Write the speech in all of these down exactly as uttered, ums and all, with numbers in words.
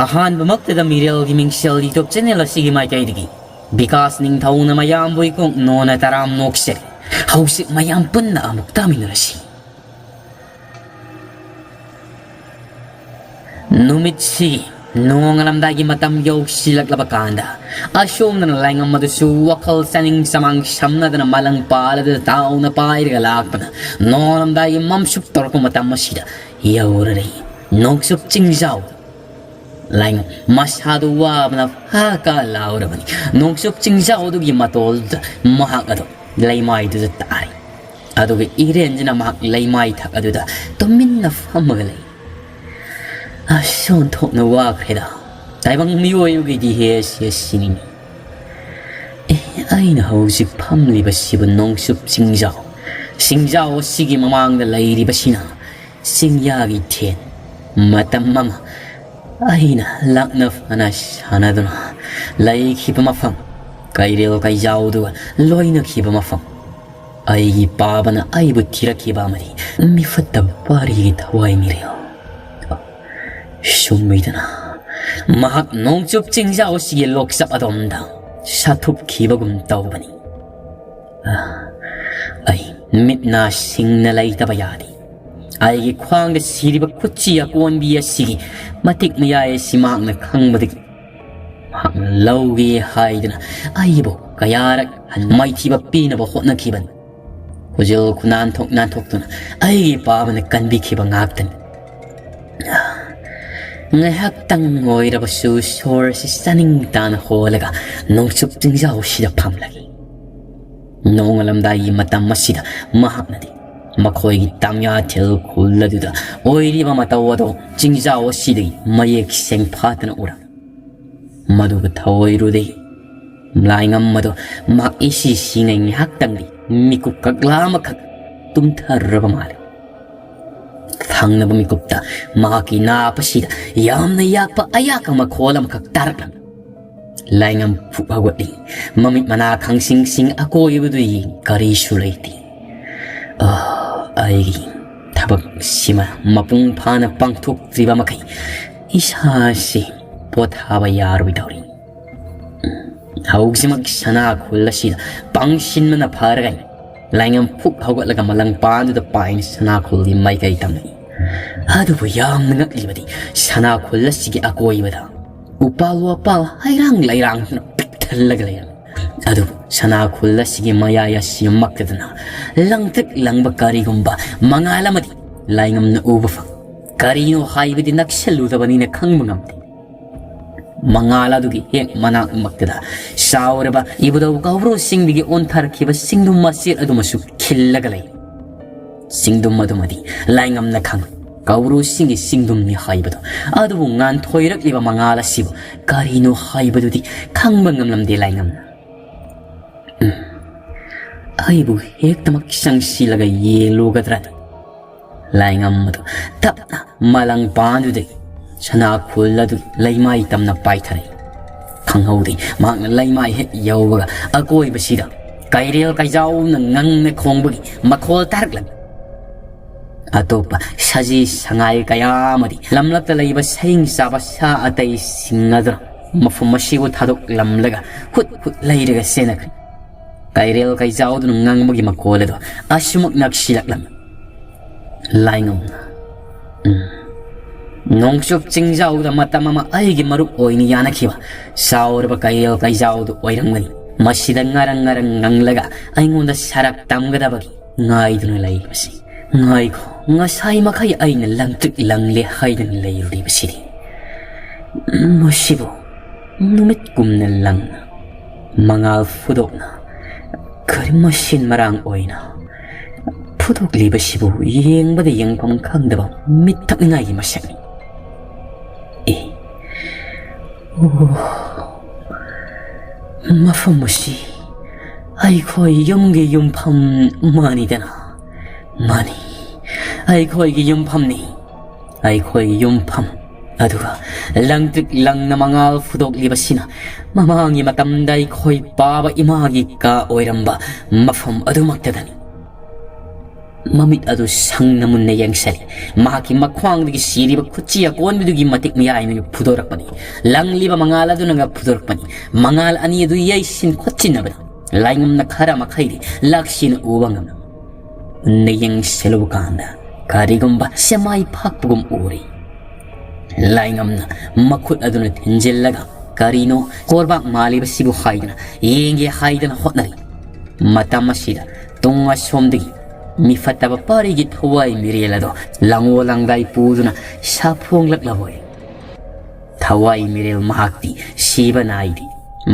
ꯑꯍꯥꯟꯕꯃꯛꯇꯗ ꯃꯤꯔꯦꯜꯒꯤ ꯃꯤꯡꯁꯦꯜ YouTube channel ꯑꯁꯤꯒꯤ ꯃꯥꯏꯀꯩꯗꯒꯤ ꯕꯤꯀꯥꯁ ꯅꯤꯡꯊꯧꯅ ꯃꯌꯥꯝꯕꯨ ꯏꯀꯣꯛ ꯅꯣꯟꯅ ꯇꯔꯥꯝ ꯅꯣꯛꯆꯔꯤ꯫ ꯍꯧꯖꯤꯛ ꯃꯌꯥꯝ ꯄꯨꯟꯅ ꯑꯃꯨꯛ ꯇꯥꯃꯤꯟꯅꯔꯁꯤ꯫ ꯅꯨꯃꯤꯠꯁꯤ ꯅꯣꯡꯉꯥꯜꯂꯝꯗꯥꯏꯒꯤ ꯃꯇꯝ ꯌꯧꯁꯤꯜꯂꯛꯂꯕ ꯀꯥꯟꯗ, ꯑꯁꯣꯝꯗꯅ ꯂꯥꯏꯉꯝ ꯑꯗꯨꯁꯨ ꯋꯥꯈꯜ ꯆꯥꯅꯤꯡ ꯆꯃꯥꯡ ꯁꯝꯅꯗꯅ ꯃꯥꯂꯪ ꯄꯥꯜꯂꯗꯨꯅ ꯇꯥꯎꯅ ꯄꯥꯏꯔꯒ ꯂꯥꯛꯄꯅ ꯅꯣꯡꯉꯥꯜꯂꯝꯗꯥꯏꯒꯤ ꯃꯝꯁꯨꯞ ꯇꯧꯔꯛꯄ ꯃꯇꯝ ꯑꯁꯤꯗ ꯌꯧꯔꯔꯦ꯫ ꯅꯣꯡꯆꯨꯞ ꯆꯤꯡꯖꯥꯎ ꯂꯥꯏꯉꯝ ꯃꯁꯥꯗꯨ ꯋꯥꯕꯅ ꯍꯥ ꯀꯥ ꯂꯥꯎꯔꯕꯅꯤ꯫ ꯅꯣꯡꯆꯨꯞ ꯆꯤꯡꯖꯥꯎꯗꯨꯒꯤ ꯃꯇꯣꯜꯗꯨꯗ ꯃꯍꯥꯛ ꯑꯗꯨ ꯂꯩꯃꯥꯏꯗꯨꯗ ꯇꯥꯔꯤ꯫ ꯑꯗꯨꯒ ꯏꯔꯦꯟꯁꯤꯅ ꯃꯍꯥꯛ ꯂꯩꯃꯥꯏ ꯊꯛ ꯑꯗꯨꯗ ꯇꯨꯃꯤꯟꯅ ꯐꯝꯃꯒ ꯂꯩ꯫ ꯑꯁ, ꯑꯣꯟꯊꯣꯛꯅ ꯋꯥꯈ꯭ꯔꯦꯗ꯫ ꯇꯥꯏꯕꯪ ꯃꯤꯑꯣꯏꯕꯒꯤꯗꯤ ꯍꯦ ꯁꯦ ꯁꯤꯅꯤꯅꯤ꯫ ꯑꯦ, ꯑꯩꯅ ꯍꯧꯖꯤꯛ ꯐꯝꯂꯤꯕꯁꯤꯕꯨ ꯅꯣꯡꯆꯨꯞ ꯆꯤꯡꯖꯥꯎ, ꯆꯤꯡꯖꯥꯎ ꯑꯁꯤꯒꯤ ꯃꯃꯥꯡꯗ ꯂꯩꯔꯤꯕꯁꯤꯅ ꯆꯤꯡꯌꯥꯒꯤ ꯊꯦꯟ꯫ ꯃꯇꯝ ꯑꯃ ꯑꯩꯅ ꯂꯥꯛꯅ ꯐꯅ ꯁꯥꯟꯅꯗꯨꯅ ꯂꯩꯈꯤꯕ ꯃꯐꯝ, ꯀꯩꯔꯦꯜ ꯀꯩꯖꯥꯎꯗꯨꯒ ꯂꯣꯏꯅꯈꯤꯕ ꯃꯐꯝ, ꯑꯩꯒꯤ ꯄꯥꯕꯅ ꯑꯩꯕꯨ ꯊꯤꯔꯛꯈꯤꯕ ꯑꯃꯗꯤ ꯃꯤꯐꯠꯇꯕ ꯄꯥꯔꯤꯒꯤ ꯊꯋꯥꯏ ꯃꯤꯔꯦꯜ꯫ ꯁꯨꯝꯃꯤꯗꯅ ꯃꯍꯥꯛ ꯅꯣꯡꯆꯨꯞ ꯆꯤꯡꯖꯥꯎ ꯑꯁꯤꯒꯤ ꯂꯣꯛꯆꯞ ꯑꯗꯣꯝꯗ ꯁꯥꯊꯨꯞꯈꯤꯕꯒꯨꯝ ꯇꯧꯕꯅꯤ꯫ ꯑꯩ ꯃꯤꯠ ꯅꯥ ꯁꯤꯡꯅ ꯂꯩꯇꯕ ꯌꯥꯗꯦ꯫ ꯑꯩꯒꯤ ꯈ꯭ꯋꯥꯡꯗ ꯁꯤꯔꯤꯕ ꯈꯨꯠꯁꯤ ꯑꯀꯣꯟꯕꯤ ꯑꯁꯤꯒꯤ ꯃꯇꯤꯛ ꯃꯌꯥꯏ ꯑꯁꯤ ꯃꯍꯥꯛꯅ ꯈꯪꯕꯗꯒꯤ ꯃꯍꯥꯛꯅ ꯂꯧꯒꯦ ꯍꯥꯏꯗꯨꯅ ꯑꯩꯕꯨ ꯀꯌꯥꯔꯛ ꯃꯥꯏꯊꯤꯕ ꯄꯤꯅꯕ ꯍꯣꯠꯅꯈꯤꯕꯅꯤ꯫ ꯈꯨꯖꯤꯜ ꯈꯨꯅꯥꯟꯊꯣꯛ ꯅꯥꯟꯊꯣꯛꯇꯨꯅ ꯑꯩꯒꯤ ꯄꯥꯕꯅ ꯀꯟꯕꯤꯈꯤꯕ ꯉꯥꯛꯇꯅꯤ꯫ ꯉꯥꯏꯍꯥꯛꯇꯪ ꯑꯣꯏꯔꯕꯁꯨ ꯁꯣꯔ ꯑꯁꯤ ꯆꯥꯅꯤꯡ ꯇꯥꯅ ꯍꯣꯜꯂꯒ ꯅꯣꯡꯆꯨꯞ ꯆꯤꯡꯖꯥꯎꯁꯤꯗ ꯐꯝꯂꯒꯦ꯫ ꯅꯣꯡꯉꯥꯜꯂꯝꯗꯥꯏꯒꯤ ꯃꯇꯝ ꯑꯁꯤꯗ ꯃꯍꯥꯛꯅꯗꯤ ꯃꯈꯣꯏꯒꯤ ꯇꯥꯃꯤꯌꯥꯊꯤꯜ ꯈꯨꯜ ꯑꯗꯨꯗ ꯑꯣꯏꯔꯤꯕ ꯃꯇꯧ ꯑꯗꯣ ꯆꯤꯡꯖꯥꯎ ꯑꯁꯤꯗꯒꯤ ꯃꯌꯦꯛ ꯁꯦꯡꯐꯥꯠꯇꯅ ꯎꯔꯝꯃꯤ꯫ ꯃꯗꯨꯒ ꯊꯑꯣꯏꯔꯨꯗꯦ꯫ ꯂꯥꯏꯉꯝ ꯑꯗꯣ ꯃꯍꯥꯛ ꯏꯁꯤ ꯁꯤꯉꯩ ꯉꯥꯏꯍꯥꯛꯇꯪꯗꯤ ꯃꯤꯀꯨꯞ ꯀꯛꯂꯥ ꯑꯃꯈꯛ ꯇꯨꯝꯊꯔꯨꯔꯕ ꯃꯥꯜꯂꯤ꯫ ꯊꯪꯅꯕ ꯃꯤꯀꯨꯞꯇ ꯃꯍꯥꯛꯀꯤ ꯅꯥꯞ ꯑꯁꯤꯗ ꯌꯥꯝꯅ ꯌꯥꯛꯄ ꯑꯌꯥꯛꯄ ꯃꯈꯣꯜ ꯑꯃꯈꯛ ꯇꯥꯔꯛꯂꯝꯃꯤ꯫ ꯂꯥꯏꯉꯝ ꯐꯨꯛ ꯍꯧꯒꯠꯂꯤ꯫ ꯃꯃꯤꯠ ꯃꯅꯥ ꯈꯪꯁꯤꯡ ꯁꯤꯡ ꯑꯀꯣꯏꯕꯗꯨ ꯌꯦꯡ ꯀꯔꯤꯁꯨ ꯂꯩꯇꯦ꯫ ꯑꯥ, ꯑꯩꯒꯤ ꯊꯕꯛꯁꯤꯃ ꯃꯄꯨꯡ ꯐꯥꯅ ꯄꯥꯡꯊꯣꯛꯇ꯭ꯔꯤꯕ ꯃꯈꯩ ꯏꯁꯥꯁꯤ ꯄꯣꯊꯥꯕ ꯌꯥꯔꯣꯏꯗꯧꯔꯤ꯫ ꯍꯧꯖꯤꯛꯃꯛ ꯁꯅꯥ ꯈꯨꯜ ꯑꯁꯤꯗ ꯄꯥꯡꯁꯤꯟꯕꯅ ꯐꯔꯒꯅꯤ꯫ ꯂꯥꯏꯉꯝ ꯐꯨꯛ ꯍꯧꯒꯠꯂꯒ ꯃꯂꯪ ꯄꯥꯟꯗꯨꯗ ꯄꯥꯏꯅ ꯁꯅꯥ ꯈꯨꯜꯒꯤ ꯃꯥꯏꯀꯩ ꯇꯝꯂꯛꯏ꯫ ꯑꯗꯨꯕꯨ ꯌꯥꯝꯅ ꯉꯛꯂꯤꯕꯗꯤ ꯁꯅꯥ ꯈꯨꯜ ꯑꯁꯤꯒꯤ ꯑꯀꯣꯏꯕꯗ ꯎꯄꯥꯜ ꯋꯥꯄꯥꯜ ꯍꯩꯔꯥꯡ ꯂꯩꯔꯥꯡꯗꯨꯅ ꯄꯤꯛ ꯊꯜꯂꯒ ꯂꯩꯔꯝꯃꯤ꯫ ꯑꯗꯨꯕꯨ ꯁꯅꯥ ꯈꯨꯜ ꯑꯁꯤꯒꯤ ꯃꯌꯥꯏ ꯑꯁꯤꯃꯛꯇꯗꯅ ꯂꯪꯇ꯭ꯔꯤꯛ ꯂꯪꯕ ꯀꯔꯤꯒꯨꯝꯕ ꯃꯉꯥꯜ ꯑꯃꯗꯤ ꯂꯥꯏꯉꯝꯅ ꯎꯕ ꯐꯪ꯫ ꯀꯔꯤꯅꯣ ꯍꯥꯏꯕꯗꯤ ꯅꯛꯁꯜꯂꯨꯗꯕꯅꯤꯅ ꯈꯪꯕ ꯉꯝꯗꯦ꯫ ꯃꯉꯥꯜ ꯑꯗꯨꯒꯤ ꯍꯦꯛ ꯃꯅꯥꯛꯃꯛꯇꯗ ꯆꯥꯎꯔꯕ ꯏꯕꯨꯙꯧ ꯀꯧꯕ꯭ꯔꯨ ꯆꯤꯡꯗꯒꯤ ꯑꯣꯟꯊꯔꯛꯈꯤꯕ ꯆꯤꯡꯗꯨꯝ ꯃꯆꯦꯠ ꯑꯗꯨꯃꯁꯨ ꯈꯤꯜꯂꯒ ꯂꯩ꯫ ꯆꯤꯡꯗꯨꯝ ꯑꯗꯨꯃꯗꯤ ꯂꯥꯏꯉꯝꯅ ꯈꯪꯂꯦ꯫ ꯀꯧꯕ꯭ꯔꯨ ꯆꯤꯡꯒꯤ ꯆꯤꯡꯗꯨꯝꯅꯤ ꯍꯥꯏꯕꯗꯣ꯫ ꯑꯗꯨꯕꯨ ꯉꯥꯟꯊꯣꯏꯔꯛꯂꯤꯕ ꯃꯉꯥꯜ ꯑꯁꯤꯕꯨ ꯀꯔꯤꯅꯣ ꯍꯥꯏꯕꯗꯨꯗꯤ ꯈꯪꯕ ꯉꯝꯂꯝꯗꯦ ꯂꯥꯏꯉꯝꯅ꯫ ꯎꯝ꯫ ꯑꯩꯕꯨ ꯍꯦꯛꯇꯃꯛ ꯆꯪꯁꯤꯜꯂꯒ ꯌꯦꯡꯂꯨꯒꯗ꯭ꯔꯥ? ꯂꯥꯏꯉꯝ ꯑꯗꯨ ꯇꯞꯅ ꯃꯂꯪ ꯄꯥꯟꯗꯨꯗꯒꯤ ꯁꯅꯥ ꯈꯨꯜ ꯑꯗꯨ ꯂꯩꯃꯥꯏ ꯇꯝꯅ ꯄꯥꯏꯊꯔꯛꯏ꯫ ꯈꯪꯍꯧꯗꯦ, ꯃꯍꯥꯛꯅ ꯂꯩꯃꯥꯏ ꯍꯦꯛ ꯌꯧꯕꯒ ꯑꯀꯣꯏꯕꯁꯤꯗ ꯀꯩꯔꯦꯜ ꯀꯩꯖꯥꯎꯅ ꯉꯪꯅ ꯈꯣꯡꯕꯒꯤ ꯃꯈꯣꯜ ꯇꯥꯔꯛꯂꯝꯃꯤ꯫ ꯑꯇꯣꯞꯄ ꯁꯖꯤ ꯁꯉꯥꯏ ꯀꯌꯥ ꯑꯃꯗꯤ ꯂꯝꯂꯛꯇ ꯂꯩꯕ ꯁꯍꯤꯡ ꯆꯥꯕ ꯁꯥ ꯑꯇꯩꯁꯤꯡ ꯑꯗꯨꯅ ꯃꯐꯝ ꯑꯁꯤꯕꯨ ꯊꯥꯗꯣꯛꯂꯝꯂꯒ ꯍꯨꯠ ꯍꯨꯠ ꯂꯩꯔꯒ ꯆꯦꯟꯅꯈ꯭ꯔꯦ꯫ ꯀꯩꯔꯦꯜ ꯀꯩꯖꯥꯎꯗꯨꯅ ꯉꯪꯕꯒꯤ ꯃꯈꯣꯜ ꯑꯗꯨ ꯑꯁꯨꯃꯛ ꯅꯛꯁꯤꯜꯂꯛꯂꯝꯃꯤ꯫ ꯂꯥꯏꯉꯝꯅ, ꯎꯝ, ꯅꯣꯡꯆꯨꯞ ꯆꯤꯡꯖꯥꯎꯗ ꯃꯇꯝ ꯑꯃ ꯑꯩꯒꯤ ꯃꯔꯨꯞ ꯑꯣꯏꯅ ꯌꯥꯅꯈꯤꯕ ꯆꯥꯎꯔꯕ ꯀꯩꯔꯦꯜ ꯀꯩꯖꯥꯎꯗꯨ ꯑꯣꯏꯔꯝꯒꯅꯤ꯫ ꯃꯁꯤꯗ ꯉꯔꯪ ꯉꯔꯪ ꯉꯪꯂꯒ ꯑꯩꯉꯣꯟꯗ ꯁꯔꯥꯛ ꯇꯝꯒꯗꯕꯒꯤ ꯉꯥꯏꯗꯨꯅ ꯂꯩꯔꯤꯕꯁꯤ꯫ ꯉꯥꯏꯈꯣ, ꯉꯁꯥꯏ ꯃꯈꯩ ꯑꯩꯅ ꯂꯪꯇ꯭ꯔꯤꯛ ꯂꯪꯂꯦ ꯍꯥꯏꯗꯨꯅ ꯂꯩꯔꯨꯔꯤꯕꯁꯤꯗꯤ꯫ ꯃꯁꯤꯕꯨ ꯅꯨꯃꯤꯠꯀꯨꯝꯅ ꯂꯪꯅ, ꯃꯉꯥꯜ ꯐꯨꯗꯣꯛꯅ, ꯀꯔꯤ ꯃꯁꯤꯟ ꯃꯔꯥꯡ ꯑꯣꯏꯅ ꯐꯨꯗꯣꯛꯂꯤꯕꯁꯤꯕꯨ ꯌꯦꯡꯕꯗ ꯌꯦꯡꯐꯝ ꯈꯪꯗꯕ ꯃꯤꯠ ꯊꯛꯅꯤꯡꯉꯥꯏꯒꯤ ꯃꯁꯛꯅꯤ꯫ ꯑꯦ, ꯑꯣ, ꯃꯐꯝ ꯑꯁꯤ ꯑꯩꯈꯣꯏ ꯌꯨꯝꯒꯤ ꯌꯨꯝꯐꯝ ꯃꯥꯅꯤꯗꯅ꯫ ꯃꯥꯅꯤ, ꯑꯩꯈꯣꯏꯒꯤ ꯌꯨꯝꯐꯝꯅꯤ꯫ ꯑꯩꯈꯣꯏꯒꯤ ꯌꯨꯝꯐꯝ ꯑꯗꯨꯒ ꯂꯪꯇ꯭ꯔꯤꯛ ꯂꯪꯅ ꯃꯉꯥꯜ ꯐꯨꯗꯣꯛꯂꯤꯕꯁꯤꯅ ꯃꯃꯥꯡꯒꯤ ꯃꯇꯝꯗ ꯑꯩꯈꯣꯏ ꯄꯥꯕ ꯏꯃꯥꯒꯤ ꯀꯥ ꯑꯣꯏꯔꯝꯕ ꯃꯐꯝ ꯑꯗꯨꯃꯛꯇꯗꯅꯤ꯫ ꯃꯃꯤꯠ ꯑꯗꯨ ꯁꯪꯅ ꯃꯨꯟꯅ ꯌꯦꯡꯁꯤꯜꯂꯤ꯫ ꯃꯍꯥꯛꯀꯤ ꯃꯈ꯭ꯋꯥꯡꯗꯒꯤ ꯁꯤꯔꯤꯕ ꯈꯨꯠꯆꯤ ꯑꯀꯣꯟꯕꯗꯨꯒꯤ ꯃꯇꯤꯛ ꯃꯌꯥꯏꯅ ꯐꯨꯗꯣꯔꯛꯄꯅꯤ꯫ ꯂꯪꯂꯤꯕ ꯃꯉꯥꯜ ꯑꯗꯨꯅꯒ ꯐꯨꯗꯣꯔꯛꯄꯅꯤ꯫ ꯃꯉꯥꯜ ꯑꯅꯤ ꯑꯗꯨ ꯌꯩꯁꯤꯟ ꯈꯣꯠꯆꯤꯟꯅꯕꯗ ꯂꯥꯏꯉꯝꯅ ꯈꯔ ꯃꯈꯩꯗꯤ ꯂꯥꯛꯁꯤꯅ ꯎꯕ ꯉꯝꯃꯤ꯫ ꯃꯨꯟꯅ ꯌꯦꯡꯁꯤꯜꯂꯨꯕ ꯀꯥꯟꯗ ꯀꯔꯤꯒꯨꯝꯕ ꯁꯦꯃꯥꯏ ꯐꯥꯛꯄꯒꯨꯝ ꯎꯔꯤ꯫ ꯂꯥꯏꯉꯝꯅ ꯃꯈꯨꯠ ꯑꯗꯨꯅ ꯊꯤꯟꯖꯤꯜꯂꯒ ꯀꯔꯤꯅꯣ ꯀꯣꯔꯕꯥꯛ ꯃꯥꯜꯂꯤꯕꯁꯤꯕꯨ ꯍꯥꯏꯗꯅ ꯌꯦꯡꯒꯦ ꯍꯥꯏꯗꯅ ꯍꯣꯠꯅꯔꯤ꯫ ꯃꯇꯝ ꯑꯁꯤꯗ ꯇꯨꯡ ꯑꯁꯣꯝꯗꯒꯤ ꯃꯤꯐꯠꯇꯕ ꯄꯥꯔꯤꯒꯤ ꯊꯋꯥꯏ ꯃꯤꯔꯦꯜ ꯑꯗꯣ ꯂꯪꯉꯣ ꯂꯪꯗꯥꯏ ꯄꯨꯗꯨꯅ ꯁꯥꯐꯣꯡꯂꯛꯂꯕꯣꯏ꯫ ꯊꯋꯥꯏ ꯃꯤꯔꯦꯜ ꯃꯍꯥꯛꯇꯤ ꯁꯤꯕ ꯅꯥꯏꯗꯦ꯫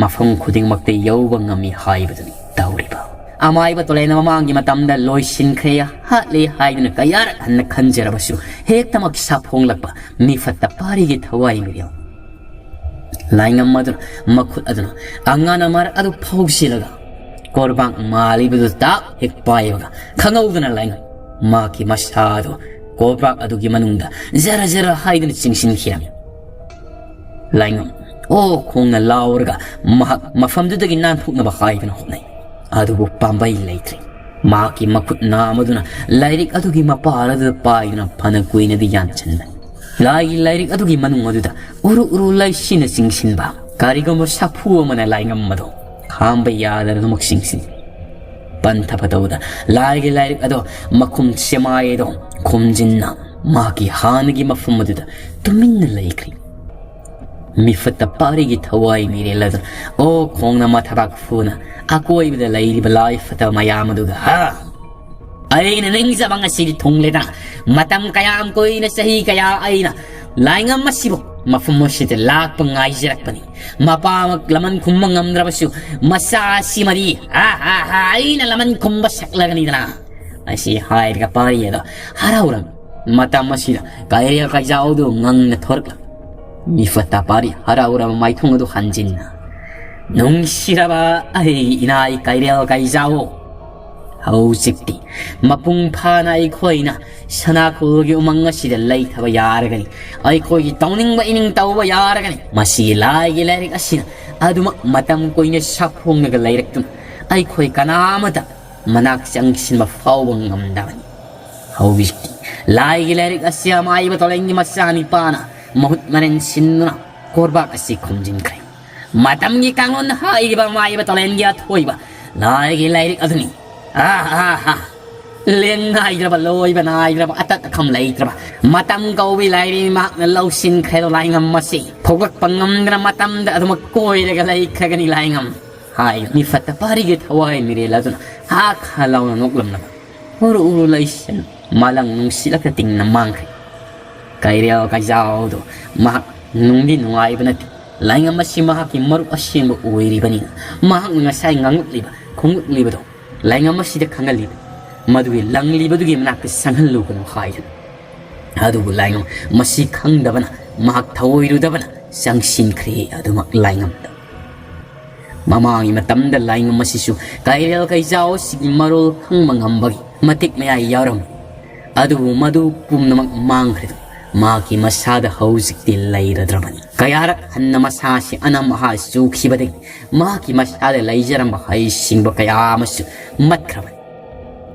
ꯃꯐꯝ ꯈꯨꯗꯤꯡꯃꯛꯇ ꯌꯧꯕ ꯉꯝꯃꯤ ꯍꯥꯏꯕꯗꯨꯅꯤ ꯇꯧꯔꯤꯕ꯫ ꯑꯃꯥꯏꯕ ꯇꯣꯂꯦꯅ ꯃꯃꯥꯡꯒꯤ ꯃꯇꯝꯗ ꯂꯣꯏꯁꯤꯟꯈ꯭ꯔꯦ, ꯍꯥꯠꯂꯦ ꯍꯥꯏꯗꯨꯅ ꯀꯌꯥꯔꯛ ꯍꯟꯅ ꯈꯟꯖꯔꯕꯁꯨ ꯍꯦꯛꯇꯃꯛ ꯁꯥꯐꯣꯡꯂꯛꯄ ꯃꯤꯐꯠꯇ ꯄꯥꯔꯤꯒꯤ ꯊꯋꯥꯏ ꯃꯤꯔꯦꯜ꯫ ꯂꯥꯏꯉꯝ ꯑꯗꯨꯅ ꯃꯈꯨꯠ ꯑꯗꯨꯅ ꯑꯉꯥꯟ ꯑꯃꯔꯛ ꯑꯗꯨ ꯐꯥꯎꯁꯤꯜꯂꯒ ꯀꯣꯔꯕꯥꯡ ꯃꯥꯜꯂꯤꯕꯗꯨ ꯇꯥꯞ ꯍꯦꯛ ꯄꯥꯏꯕꯒ ꯈꯪꯍꯧꯗꯅ ꯂꯥꯏꯉꯝ ꯃꯍꯥꯛꯀꯤ ꯃꯁꯥ ꯑꯗꯨ ꯀꯣꯔꯕꯥꯛ ꯑꯗꯨꯒꯤ ꯃꯅꯨꯡꯗ ꯖꯔ ꯖꯔ ꯍꯥꯏꯗꯨꯅ ꯆꯤꯡꯁꯤꯟꯈꯤꯔꯝꯃꯤ꯫ ꯂꯥꯏꯉꯝ ꯑꯣ ꯈꯣꯡꯅ ꯂꯥꯎꯔꯒ ꯃꯍꯥꯛ ꯃꯐꯝꯗꯨꯗꯒꯤ ꯅꯥꯟꯊꯣꯛꯅꯕ ꯍꯥꯏꯗꯨꯅ ꯍꯣꯠꯅꯩ꯫ ꯑꯗꯨꯕꯨ ꯄꯥꯝꯕꯩ ꯂꯩꯇ꯭ꯔꯦ꯫ ꯃꯍꯥꯛꯀꯤ ꯃꯈꯨꯠ ꯅꯥꯝ ꯑꯗꯨꯅ ꯂꯥꯏꯔꯤꯛ ꯑꯗꯨꯒꯤ ꯃꯄꯥꯜ ꯑꯗꯨꯗ ꯄꯥꯏꯗꯨꯅ ꯐꯅ ꯀꯨꯏꯅꯗꯤ ꯌꯥꯟꯁꯤꯟꯕꯅꯤ꯫ ꯂꯥꯏꯒꯤ ꯂꯥꯏꯔꯤꯛ ꯑꯗꯨꯒꯤ ꯃꯅꯨꯡ ꯑꯗꯨꯗ ꯎꯔꯨ ꯎꯔꯨ ꯂꯩꯁꯤꯅ ꯆꯤꯡꯁꯤꯟꯕ ꯀꯔꯤꯒꯨꯝꯕ ꯁꯥꯐꯨ ꯑꯃꯅ ꯂꯥꯏꯉꯝ ꯑꯗꯨ ꯈꯥꯝꯕ ꯌꯥꯗꯅ ꯑꯗꯨꯃꯛ ꯆꯤꯡꯁꯤꯟ ꯄꯟꯊꯕ ꯇꯧꯕꯗ ꯂꯥꯏꯒꯤ ꯂꯥꯏꯔꯤꯛ ꯑꯗꯣ ꯃꯈꯨꯝ ꯁꯦꯃꯥꯏ ꯑꯗꯣ ꯈꯨꯝꯖꯤꯟꯅ ꯃꯍꯥꯛꯀꯤ ꯍꯥꯟꯅꯒꯤ ꯃꯐꯝ ꯑꯗꯨꯗ ꯇꯨꯃꯤꯟꯅ ꯂꯩꯈ꯭ꯔꯦ꯫ ꯃꯤꯐꯠꯇ ꯄꯥꯔꯤꯒꯤ ꯊꯋꯥꯏ ꯃꯤꯔꯦꯜ ꯑꯗꯨꯅ ꯑꯣ ꯈꯣꯡꯅ ꯃꯊꯕꯥꯛ ꯐꯨꯅ ꯑꯀꯣꯏꯕꯗ ꯂꯩꯔꯤꯕ ꯂꯥꯏ ꯐꯠꯇꯕ ꯃꯌꯥꯝ ꯑꯗꯨꯒ ꯍꯥ ꯑꯩꯅ ꯅꯤꯡꯖꯕ ꯉꯁꯤꯗꯤ ꯊꯨꯡꯂꯦꯗꯅ꯫ ꯃꯇꯝ ꯀꯌꯥꯝ ꯀꯨꯏꯅ ꯆꯍꯤ ꯀꯌꯥ ꯑꯩꯅ ꯂꯥꯏꯉꯝ ꯑꯁꯤꯕꯨ ꯃꯐꯝ ꯑꯁꯤꯗ ꯂꯥꯛꯄ ꯉꯥꯏꯖꯔꯛꯄꯅꯤ꯫ ꯃꯄꯥꯃꯛ ꯂꯃꯟ ꯈꯨꯝꯕ ꯉꯝꯗ꯭ꯔꯕꯁꯨ ꯃꯆꯥ ꯑꯁꯤꯃꯗꯤ ꯍꯥ ꯍꯥ ꯍꯥ ꯑꯩꯅ ꯂꯃꯟ ꯈꯨꯝꯕ ꯁꯛꯂꯒꯅꯤꯗꯅ꯫ ꯑꯁꯤ ꯍꯥꯏꯔꯒ ꯄꯥꯔꯤ ꯑꯗꯣ ꯍꯔꯥꯎꯔꯝꯃꯤ꯫ ꯃꯇꯝ ꯑꯁꯤꯗ ꯀꯩꯔꯦꯜ ꯀꯩꯖꯥꯎꯗꯨ ꯉꯪꯅ ꯊꯣꯔꯛꯂꯝꯃꯤ꯫ ꯃꯤꯐꯠꯇ ꯄꯥꯔꯤ ꯍꯔꯥꯎꯔꯕ ꯃꯥꯏꯊꯣꯡ ꯑꯗꯨ ꯍꯟꯖꯤꯟꯅ ꯅꯨꯡꯁꯤꯔꯕ ꯑꯩꯒꯤ ꯏꯅꯥꯏ ꯀꯩꯔꯦꯜ ꯀꯩꯖꯥꯎ꯫ ꯍꯧꯖꯤꯛꯇꯤ ꯃꯄꯨꯡ ꯐꯥꯅ ꯑꯩꯈꯣꯏꯅ ꯁꯅꯥꯈꯣꯜꯒꯤ ꯎꯃꯪ ꯑꯁꯤꯗ ꯂꯩꯊꯕ ꯌꯥꯔꯒꯅꯤ꯫ ꯑꯩꯈꯣꯏꯒꯤ ꯇꯧꯅꯤꯡꯕ ꯏꯅꯤꯡ ꯇꯧꯕ ꯌꯥꯔꯒꯅꯤ꯫ ꯃꯁꯤꯒꯤ ꯂꯥꯏꯒꯤ ꯂꯥꯏꯔꯤꯛ ꯑꯁꯤꯅ ꯑꯗꯨꯃꯛ ꯃꯇꯝ ꯀꯨꯏꯅ ꯁꯥꯐꯣꯡꯂꯒ ꯂꯩꯔꯛꯇꯨꯅ ꯑꯩꯈꯣꯏ ꯀꯅꯥ ꯑꯃꯠꯇ ꯃꯅꯥꯛ ꯆꯪꯁꯤꯟꯕ ꯐꯥꯎꯕ ꯉꯝꯗꯕꯅꯤ꯫ ꯍꯧꯖꯤꯛꯇꯤ ꯂꯥꯏꯒꯤ ꯂꯥꯏꯔꯤꯛ ꯑꯁꯤ ꯑꯃꯥꯏꯕ ꯇꯣꯂꯦꯟꯒꯤ ꯃꯆꯥꯅꯤꯄꯥꯅ ꯃꯍꯨꯠ ꯃꯔꯦꯟ ꯁꯤꯟꯗꯨꯅ ꯀꯣꯔꯕꯥꯛ ꯑꯁꯤ ꯈꯨꯝꯖꯤꯟꯈ꯭ꯔꯦ꯫ ꯃꯇꯝꯒꯤ ꯀꯥꯡꯂꯣꯟ ꯍꯥꯏꯔꯤꯕ ꯑꯃꯥꯏꯕ ꯇꯣꯂꯦꯟꯒꯤ ꯑꯊꯣꯏꯕ ꯂꯥꯏꯒꯤ ꯂꯥꯏꯔꯤꯛ ꯑꯗꯨꯅꯤ꯫ ꯑꯥ, ꯑꯥ, ꯑꯥ꯫ ꯂꯦꯡ ꯅꯥꯏꯗ꯭ꯔꯕ, ꯂꯣꯏꯕ ꯅꯥꯏꯗ꯭ꯔꯕ, ꯑꯇꯠ ꯑꯈꯝ ꯂꯩꯇ꯭ꯔꯕ ꯃꯇꯝ ꯀꯧꯕꯤ ꯂꯥꯏꯔꯦꯝꯕꯤ ꯃꯍꯥꯛꯅ ꯂꯧꯁꯤꯟꯈ꯭ꯔꯦꯗꯣ ꯂꯥꯏꯉꯝ ꯑꯁꯤ꯫ ꯐꯨꯒꯠꯄ ꯉꯝꯗꯅ ꯃꯇꯝꯗ ꯑꯗꯨꯃꯛ ꯀꯣꯏꯔꯒ ꯂꯩꯈ꯭ꯔꯒꯅꯤ ꯂꯥꯏꯉꯝ꯫ ꯍꯥꯏ ꯃꯤꯐꯠꯇ ꯄꯥꯔꯤꯒꯤ ꯊꯋꯥꯏ ꯃꯤꯔꯦꯜ ꯑꯗꯨꯅ ꯍꯥ ꯈꯥ ꯂꯥꯎꯅ ꯅꯣꯛꯂꯝꯂꯒ ꯎꯔꯨ ꯎꯔꯨ ꯂꯩꯁꯤꯟ ꯃꯥꯂꯪ ꯅꯨꯡꯁꯤꯠꯂꯛꯇ ꯇꯤꯡꯅ ꯃꯥꯡꯈ꯭ꯔꯦ꯫ ꯀꯩꯔꯦꯜ ꯀꯩꯖꯥꯎꯗꯣ ꯃꯍꯥꯛ ꯅꯨꯡꯗꯤ ꯅꯨꯡꯉꯥꯏꯕ ꯅꯠꯇꯦ꯫ ꯂꯥꯏꯉꯝ ꯑꯁꯤ ꯃꯍꯥꯛꯀꯤ ꯃꯔꯨꯞ ꯑꯁꯦꯡꯕ ꯑꯣꯏꯔꯤꯕꯅꯤꯅ ꯃꯍꯥꯛꯅ ꯉꯁꯥꯏ ꯉꯥꯡꯂꯛꯂꯤꯕ ꯈꯣꯡꯂꯛꯂꯤꯕꯗꯣ ꯂꯥꯏꯉꯝ ꯑꯁꯤꯗ ꯈꯪꯍꯜꯂꯤꯕ ꯃꯗꯨꯒꯤ ꯂꯪꯂꯤꯕꯗꯨꯒꯤ ꯃꯅꯥꯛꯇ ꯆꯪꯍꯜꯂꯨꯒꯅꯨ ꯍꯥꯏꯗꯅ꯫ ꯑꯗꯨꯕꯨ ꯂꯥꯏꯉꯝ ꯃꯁꯤ ꯈꯪꯗꯕꯅ ꯃꯍꯥꯛ ꯊꯧꯑꯣꯏꯔꯨꯗꯕꯅ ꯆꯪꯁꯤꯟꯈ꯭ꯔꯦ ꯑꯗꯨꯃꯛ ꯂꯥꯏꯉꯝꯗ꯫ ꯃꯃꯥꯡꯒꯤ ꯃꯇꯝꯗ ꯂꯥꯏꯉꯝ ꯑꯁꯤꯁꯨ ꯀꯩꯔꯦꯜ ꯀꯩꯖꯥꯎ ꯑꯁꯤꯒꯤ ꯃꯔꯣꯜ ꯈꯪꯕ ꯉꯝꯕꯒꯤ ꯃꯇꯤꯛ ꯃꯌꯥꯏ ꯌꯥꯎꯔꯝꯃꯤ꯫ ꯑꯗꯨꯕꯨ ꯃꯗꯨ ꯄꯨꯝꯅꯃꯛ ꯃꯥꯡꯈ꯭ꯔꯦ꯫ ꯃꯍꯥꯛꯀꯤ ꯃꯁꯥꯗ ꯍꯧꯖꯤꯛꯇꯤ ꯂꯩꯔꯗ꯭ꯔꯕꯅꯤ꯫ ꯀꯌꯥꯔꯛ ꯍꯟꯅ ꯃꯁꯥꯁꯤ ꯑꯅꯝ ꯑꯍꯥ ꯆꯨꯈꯤꯕꯗꯒꯤ ꯃꯍꯥꯛꯀꯤ ꯃꯁꯥꯗ ꯂꯩꯖꯔꯝꯕ ꯍꯩꯁꯤꯡꯕ ꯀꯌꯥ ꯑꯃꯁꯨ ꯃꯠꯈ꯭ꯔꯕꯅꯤ꯫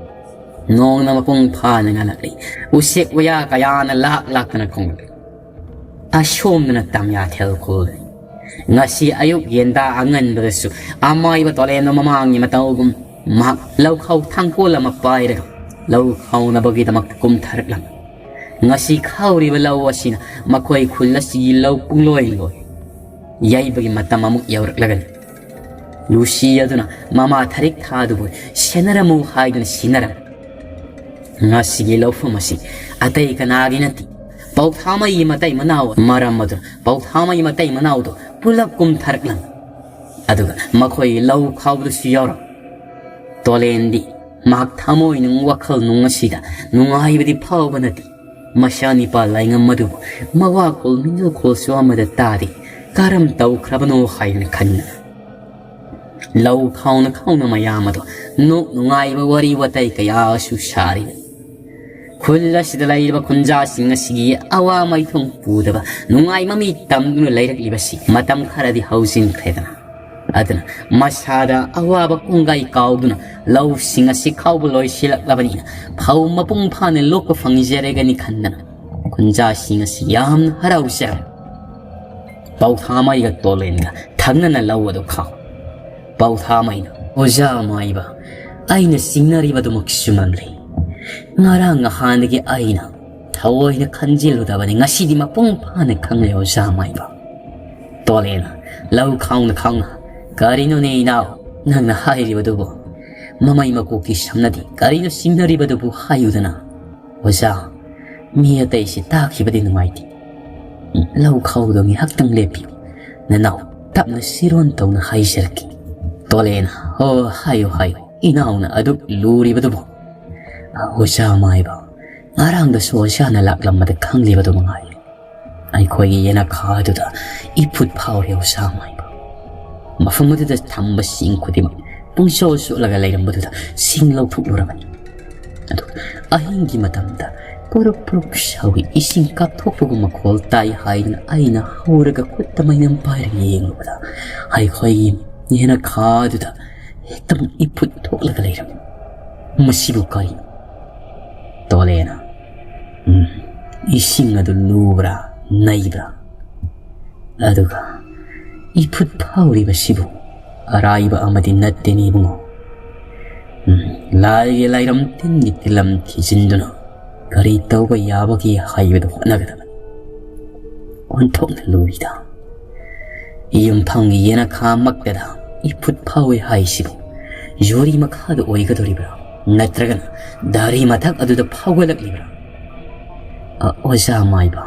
ꯅꯣꯡꯅ ꯃꯄꯨꯡ ꯐꯥꯅ ꯉꯜꯂꯛꯂꯤ꯫ ꯎꯆꯦꯛ ꯋꯥꯌꯥ ꯀꯌꯥꯅ ꯂꯥꯛ ꯂꯥꯛꯇꯅ ꯈꯣꯡꯂꯛꯂꯤ꯫ ꯑꯁꯣꯝꯗꯅ ꯇꯝꯌꯥꯊꯦꯜ ꯈꯨꯜ꯫ ꯉꯁꯤ ꯑꯌꯨꯛ ꯌꯦꯟꯗꯥ ꯑꯉꯟꯕꯗꯁꯨ ꯑꯃꯥꯏꯕ ꯇꯣꯂꯦꯟꯗꯣ ꯃꯃꯥꯡꯒꯤ ꯃꯇꯧꯒꯨꯝ ꯃꯍꯥꯛ ꯂꯧꯈꯥꯎ ꯊꯥꯡꯀꯣꯜ ꯑꯃ ꯄꯥꯏꯔꯒ ꯂꯧ ꯈꯥꯎꯅꯕꯒꯤꯗꯃꯛꯇ ꯀꯨꯝꯊꯔꯛꯂꯝꯃꯤ꯫ ꯉꯁꯤ ꯈꯥꯎꯔꯤꯕ ꯂꯧ ꯑꯁꯤꯅ ꯃꯈꯣꯏ ꯈꯨꯜ ꯑꯁꯤꯒꯤ ꯂꯧ ꯄꯨꯡꯂꯣꯏ ꯂꯣꯏ꯫ ꯌꯩꯕꯒꯤ ꯃꯇꯝ ꯑꯃꯨꯛ ꯌꯧꯔꯛꯂꯒꯅꯤ꯫ ꯂꯨꯁꯤ ꯑꯗꯨꯅ ꯃꯃꯥ ꯊꯔꯤꯛ ꯊꯥꯗꯨꯕꯨ ꯁꯦꯟꯅꯔꯝꯃꯨ ꯍꯥꯏꯗꯨꯅ ꯁꯤꯟꯅꯔꯝꯃꯤ꯫ ꯉꯁꯤꯒꯤ ꯂꯧꯐꯝ ꯑꯁꯤ ꯑꯇꯩ ꯀꯅꯥꯒꯤ ꯅꯠꯇꯦ, ꯄꯧꯊꯥꯃꯩꯒꯤ ꯃꯇꯩ ꯃꯅꯥꯎ꯫ ꯃꯔꯝ ꯑꯗꯨꯅ ꯄꯧꯊꯥꯃꯩꯒꯤ ꯃꯇꯩ ꯃꯅꯥꯎꯗꯨ ꯄꯨꯂꯞ ꯀꯨꯝꯊꯔꯛꯂꯝꯃꯤ꯫ ꯑꯗꯨꯒ ꯃꯈꯣꯏ ꯂꯧ ꯈꯥꯎꯕꯗꯁꯨ ꯌꯥꯎꯔꯝꯃꯤ꯫ ꯇꯣꯂꯦꯟꯗꯤ ꯃꯍꯥꯛ ꯊꯃꯣꯏ ꯅꯨꯡ ꯋꯥꯈꯜ ꯅꯨꯡ ꯑꯁꯤꯗ ꯅꯨꯡꯉꯥꯏꯕꯗꯤ ꯐꯥꯎꯕ ꯅꯠꯇꯦ꯫ ꯃꯆꯥꯅꯤꯄꯥ ꯂꯥꯏꯉꯝ ꯑꯗꯨꯕꯨ ꯃꯋꯥ ꯀꯣꯜ ꯃꯤꯅꯨ ꯀꯣꯜꯁꯨ ꯑꯃꯗ ꯇꯥꯗꯦ꯫ ꯀꯔꯝ ꯇꯧꯈ꯭ꯔꯕꯅꯣ ꯍꯥꯏꯗꯨꯅ ꯈꯟꯅ ꯂꯧ ꯈꯥꯎꯅ ꯈꯥꯎꯅ ꯃꯌꯥꯝ ꯑꯗꯣ ꯅꯣꯛ ꯅꯨꯡꯉꯥꯏꯕ ꯋꯥꯔꯤ ꯋꯥꯇꯥꯏ ꯀꯌꯥꯁꯨ ꯁꯥꯔꯤ꯫ ꯈꯨꯜ ꯑꯁꯤꯗ ꯂꯩꯔꯤꯕ ꯈꯨꯟꯖꯥꯁꯤꯡ ꯑꯁꯤꯒꯤ ꯑꯋꯥ ꯃꯥꯏꯊꯣꯡ ꯄꯨꯗꯕ ꯅꯨꯡꯉꯥꯏ ꯃꯃꯤ ꯇꯝꯗꯨꯅ ꯂꯩꯔꯛꯂꯤꯕꯁꯤ ꯃꯇꯝ ꯈꯔꯗꯤ ꯍꯧꯖꯤꯟꯈ꯭ꯔꯦꯗꯅ꯫ ꯑꯗꯨꯅ ꯃꯁꯥꯗ ꯑꯋꯥꯕ ꯀꯣꯡꯒꯥꯏ ꯀꯥꯎꯗꯨꯅ ꯂꯧꯁꯤꯡ ꯑꯁꯤ ꯈꯥꯎꯕ ꯂꯣꯏꯁꯤꯜꯂꯛꯂꯕꯅꯤꯅ ꯐꯧ ꯃꯄꯨꯡ ꯐꯥꯅ ꯂꯣꯛꯄ ꯐꯪꯖꯔꯒꯅꯤ ꯈꯟꯗꯅ ꯈꯨꯟꯖꯥꯁꯤꯡ ꯑꯁꯤ ꯌꯥꯝꯅ ꯍꯔꯥꯎꯖꯔꯝꯃꯤ꯫ ꯄꯥꯎꯊꯥꯃꯩꯒ ꯇꯣꯂꯦꯟꯒ ꯊꯪꯅꯅ ꯂꯧ ꯑꯗꯨ ꯈꯥꯎ꯫ ꯄꯥꯎꯊꯥꯃꯩꯅ, "ꯑꯣꯖꯥ ꯃꯥꯏꯕ, ꯑꯩꯅ ꯆꯤꯡꯅꯔꯤꯕꯗꯨꯃꯛ ꯆꯨꯝꯂꯝꯂꯦ꯫ ꯉꯔꯥꯡ ꯅꯍꯥꯟꯗꯒꯤ ꯑꯩꯅ ꯊꯑꯣꯏꯅ ꯈꯟꯖꯤꯜꯂꯨꯗꯕꯅꯤ, ꯉꯁꯤꯗꯤ ꯃꯄꯨꯡ ꯐꯥꯅ ꯈꯪꯂꯦ ꯑꯣꯖꯥ ꯃꯥꯏꯕ꯫" ꯇꯣꯂꯦꯅ, "ꯂꯧ ꯈꯥꯎꯅ ꯈꯥꯎꯅ꯫ ꯀꯔꯤꯅꯣꯅꯦ ꯏꯅꯥꯎ, ꯅꯪꯅ ꯍꯥꯏꯔꯤꯕꯗꯨꯕꯨ? ꯃꯃꯩ ꯃꯀꯣꯛꯀꯤ ꯁꯝꯅꯗꯤ ꯀꯔꯤꯅꯣ ꯆꯤꯡꯅꯔꯤꯕꯗꯨꯕꯨ ꯍꯥꯏꯌꯨꯗꯅ?" "ꯑꯣꯖꯥ, ꯃꯤ ꯑꯇꯩꯁꯤ ꯇꯥꯈꯤꯕꯗꯤ ꯅꯨꯡꯉꯥꯏꯇꯦ꯫ ꯂꯧ ꯈꯥꯎꯗꯣ ꯉꯥꯏꯍꯥꯛꯇꯪ ꯂꯦꯞꯄꯤꯌꯨ꯫ ꯅꯅꯥꯎ ꯇꯞꯅ ꯁꯤꯔꯣꯟ ꯇꯧꯅ ꯍꯥꯏꯖꯔꯛꯀꯦ꯫" ꯇꯣꯂꯦꯅ, "ꯍꯣ, ꯍꯥꯏꯌꯨ, ꯍꯥꯏꯌꯨ, ꯏꯅꯥꯎꯅ ꯑꯗꯨꯛ ꯂꯨꯔꯤꯕꯗꯨꯕꯨ꯫" "ꯑꯣꯖꯥ ꯃꯥꯏꯕ, ꯉꯔꯥꯡꯗꯁꯨ ꯑꯣꯖꯥꯅ ꯂꯥꯛꯂꯝꯕꯗ ꯈꯪꯂꯤꯕꯗꯨ ꯃꯉꯥꯏ꯫ ꯑꯩꯈꯣꯏꯒꯤ ꯌꯦꯅꯈꯥꯗꯨꯗ ꯏꯐꯨꯠ ꯐꯥꯎꯔꯦ ꯑꯣꯖꯥ ꯃꯥꯏꯕ꯫ ꯃꯐꯝ ꯑꯗꯨꯗ ꯊꯝꯕ ꯁꯤꯡ ꯈꯨꯗꯤꯡꯃꯛ ꯄꯨꯡꯆꯣꯠ ꯆꯣꯠꯂꯒ ꯂꯩꯔꯝꯕꯗꯨꯗ ꯁꯤꯡ ꯂꯧꯊꯣꯛꯂꯨꯔꯕꯅꯤ꯫ ꯑꯗꯨꯒ ꯑꯍꯤꯡꯒꯤ ꯃꯇꯝꯗ ꯄꯨꯔꯨꯞ ꯄꯨꯔꯨꯞ ꯁꯧꯏ ꯏꯁꯤꯡ ꯀꯥꯞꯊꯣꯛꯄꯒꯨꯝ ꯃꯈꯣꯜ ꯇꯥꯏ ꯍꯥꯏꯗꯨꯅ ꯑꯩꯅ ꯍꯧꯔꯒ ꯈꯨꯠꯇ ꯃꯩꯅꯝ ꯄꯥꯏꯔꯒ ꯌꯦꯡꯂꯨꯕꯗ ꯑꯩꯈꯣꯏꯒꯤ ꯌꯦꯅꯈꯥꯗꯨꯗ ꯍꯦꯛꯇꯃꯛ ꯏꯐꯨꯠ ꯊꯣꯛꯂꯒ ꯂꯩꯔꯝꯃꯤ꯫ ꯃꯁꯤꯕꯨ ꯀꯔꯤꯅꯣ?" ꯇꯣꯂꯦꯅ, "ꯎꯝ, ꯏꯁꯤꯡ ꯑꯗꯨ ꯂꯨꯕ꯭ꯔꯥ, ꯅꯩꯕ꯭ꯔꯥ? ꯑꯗꯨꯒ ꯏꯐꯨꯠ ꯐꯥꯎꯔꯤꯕꯁꯤꯕꯨ ꯑꯔꯥꯏꯕ ꯑꯃꯗꯤ ꯅꯠꯇꯦꯅꯦ ꯏꯕꯨꯡꯉꯣ꯫ ꯎꯝ, ꯂꯥꯏꯒꯤ ꯂꯥꯏꯔꯝ ꯇꯤꯟꯒꯤ ꯇꯤꯜꯂꯝ ꯊꯤꯖꯤꯟꯗꯨꯅ ꯀꯔꯤ ꯇꯧꯕ ꯌꯥꯕꯒꯦ ꯍꯥꯏꯕꯗꯨ ꯍꯣꯠꯅꯒꯗꯕꯅꯤ꯫ ꯑꯣꯟꯊꯣꯛꯅ ꯂꯨꯔꯤꯗ꯫ ꯌꯨꯝꯐꯝꯒꯤ ꯌꯦꯅꯈꯥꯃꯛꯇꯗ ꯏꯐꯨꯠ ꯐꯥꯎꯏ ꯍꯥꯏꯁꯤꯕꯨ ꯌꯨꯔꯤ ꯃꯈꯥꯗ ꯑꯣꯏꯒꯗꯧꯔꯤꯕ꯭ꯔꯥ, ꯅꯠꯇ꯭ꯔꯒꯅ ꯗꯥꯔꯤ ꯃꯊꯛ ꯑꯗꯨꯗ ꯐꯥꯎꯒꯠꯂꯛꯂꯤꯕ꯭ꯔꯥ?" "ꯑ, ꯑꯣꯖꯥ ꯃꯥꯏꯕ,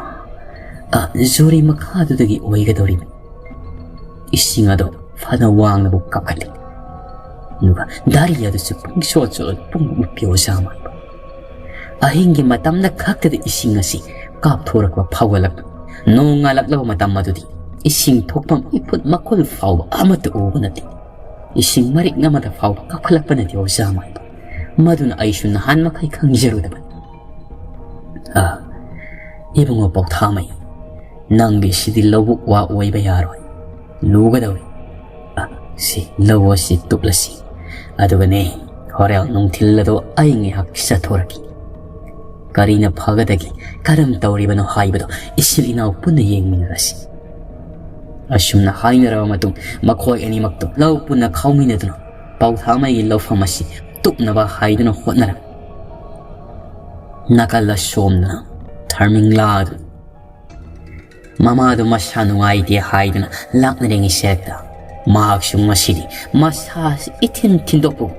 ꯑ, ꯌꯨꯔꯤ ꯃꯈꯥꯗꯨꯗꯒꯤ ꯑꯣꯏꯒꯗꯧꯔꯤꯕꯅꯤ꯫ ꯏꯁꯤꯡ ꯑꯗꯣ ꯐꯅ ꯋꯥꯡꯅꯕꯨ ꯀꯥꯈꯠꯂꯤ꯫ ꯑꯗꯨꯒ ꯗꯥꯔꯤ ꯑꯗꯨꯁꯨ ꯄꯨꯡꯆꯣꯠ ꯆꯣꯠꯂ ꯄꯨꯡꯂꯨꯞ ꯂꯨꯞꯄꯤ ꯑꯣꯖꯥ ꯃꯥꯏꯕ꯫ ꯑꯍꯤꯡꯒꯤ ꯃꯇꯝꯗ ꯈꯛꯇꯗ ꯏꯁꯤꯡ ꯑꯁꯤ ꯀꯥꯞꯊꯣꯔꯛꯄ ꯐꯥꯎꯒꯠꯂꯛꯄ꯫ ꯅꯣꯡ ꯉꯥꯜꯂꯛꯂꯕ ꯃꯇꯝ ꯑꯗꯨꯗꯤ ꯏꯁꯤꯡ ꯊꯣꯛꯐꯝ ꯏꯐꯨꯠ ꯃꯈꯨꯜ ꯐꯥꯎꯕ ꯑꯃꯠꯇ ꯎꯕ ꯅꯠꯇꯦ꯫ ꯏꯁꯤꯡ ꯃꯔꯤꯛ ꯑꯃꯗ ꯐꯥꯎꯕ ꯀꯥꯈꯠꯂꯛꯄ ꯅꯠꯇꯦ ꯑꯣꯖꯥ ꯃꯥꯏꯕ꯫ ꯃꯗꯨꯅ ꯑꯩꯁꯨ ꯅꯍꯥꯟ ꯃꯈꯩ ꯈꯪꯖꯔꯨꯗꯕꯅꯤ꯫" "ꯑ, ꯏꯕꯨꯡꯉꯣ ꯄꯥꯎꯊꯥꯃꯩ, ꯅꯪꯒꯤꯁꯤꯗꯤ ꯂꯧꯕꯨꯛ ꯋꯥ ꯑꯣꯏꯕ ꯌꯥꯔꯣꯏ꯫ ꯂꯨꯒꯗꯧꯔꯤ꯫ ꯑ, ꯁꯤ ꯂꯧ ꯑꯁꯤ ꯇꯨꯞꯂꯁꯤ, ꯑꯗꯨꯒꯅꯦ, ꯍꯣꯔꯦꯟ ꯅꯨꯡꯊꯤꯜ ꯑꯗꯣ ꯑꯩ ꯉꯥꯏꯍꯥꯛ ꯆꯠꯊꯣꯔꯛꯈꯤ꯫ ꯀꯔꯤꯅ ꯐꯒꯗꯒꯦ, ꯀꯔꯝ ꯇꯧꯔꯤꯕꯅꯣ ꯍꯥꯏꯕꯗꯣ ꯏꯆꯤꯜ ꯏꯅꯥꯎ ꯄꯨꯟꯅ ꯌꯦꯡꯃꯤꯟꯅꯔꯁꯤ꯫ ꯑꯁꯨꯝꯅ ꯍꯥꯏꯅꯔꯕ ꯃꯇꯨꯡ, ꯃꯈꯣꯏ ꯑꯅꯤꯃꯛꯇꯣ ꯂꯧ ꯄꯨꯟꯅ ꯈꯥꯎꯃꯤꯟꯅꯗꯨꯅ ꯄꯥꯎꯊꯥꯃꯩꯒꯤ ꯂꯧꯐꯝ ꯑꯁꯤ ꯇꯨꯞꯅꯕ ꯍꯥꯏꯗꯨꯅ ꯍꯣꯠꯅꯔꯝꯃꯤ꯫ ꯅꯥꯀꯜ ꯑꯁꯣꯝꯗꯅ ꯊꯔꯃꯤꯡꯂꯥ ꯑꯗꯨ ꯃꯃꯥꯗꯨ ꯃꯁꯥ ꯅꯨꯡꯉꯥꯏꯇꯦ ꯍꯥꯏꯗꯨꯅ ꯂꯥꯛꯅꯔꯤꯉꯩ ꯁꯦꯛꯇ, ꯃꯍꯥꯛꯁꯨ ꯉꯁꯤꯗꯤ ꯃꯁꯥꯁꯤ ꯏꯊꯤꯟ ꯊꯤꯟꯗꯣꯛꯄꯒꯨꯝ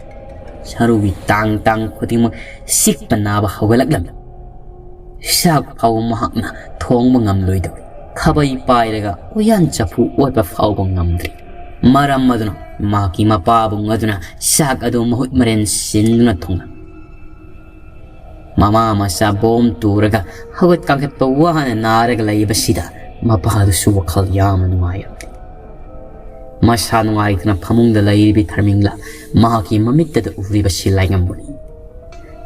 ꯁꯔꯨꯒꯤ ꯇꯥꯡ ꯇꯥꯡ ꯈꯨꯗꯤꯡꯃꯛ ꯆꯤꯛꯄ ꯅꯥꯕ ꯍꯧꯒꯠꯂꯛꯂꯝꯃꯤ꯫ ꯆꯥꯛ ꯐꯥꯎꯕ ꯃꯍꯥꯛꯅ ꯊꯣꯡꯕ ꯉꯝꯂꯣꯏꯗꯧꯔꯤ꯫ ꯈꯥꯕꯩ ꯄꯥꯏꯔꯒ ꯎꯌꯥꯟ ꯆꯐꯨ ꯑꯣꯠꯄ ꯐꯥꯎꯕ ꯉꯝꯗ꯭ꯔꯤ꯫ ꯃꯔꯝ ꯑꯗꯨꯅ ꯃꯍꯥꯛꯀꯤ ꯃꯄꯥꯕꯨꯡ ꯑꯗꯨꯅ ꯆꯥꯛ ꯑꯗꯨ ꯃꯍꯨꯠ ꯃꯔꯦꯟ ꯁꯤꯟꯗꯨꯅ ꯊꯣꯡꯂꯝꯃꯤ꯫ ꯃꯃꯥ ꯃꯆꯥ ꯕꯣꯝ ꯇꯨꯔꯒ ꯍꯧꯒꯠ ꯀꯥꯡꯈꯠꯄ ꯋꯥꯅ ꯅꯥꯔꯒ ꯂꯩꯕꯁꯤꯗ ꯃꯄꯥꯗꯨꯁꯨ ꯋꯥꯈꯜ ꯌꯥꯝꯅ ꯅꯨꯡꯉꯥꯏꯔꯝꯗꯦ꯫ ꯃꯁꯥ ꯅꯨꯡꯉꯥꯏꯇꯅ ꯐꯃꯨꯡꯗ ꯂꯩꯔꯤꯕꯤ ꯊꯔꯃꯤꯡꯂꯥ ꯃꯍꯥꯛꯀꯤ ꯃꯃꯤꯠꯇꯗ ꯎꯔꯤꯕꯁꯤ ꯂꯥꯏꯉꯝꯕꯅꯤ꯫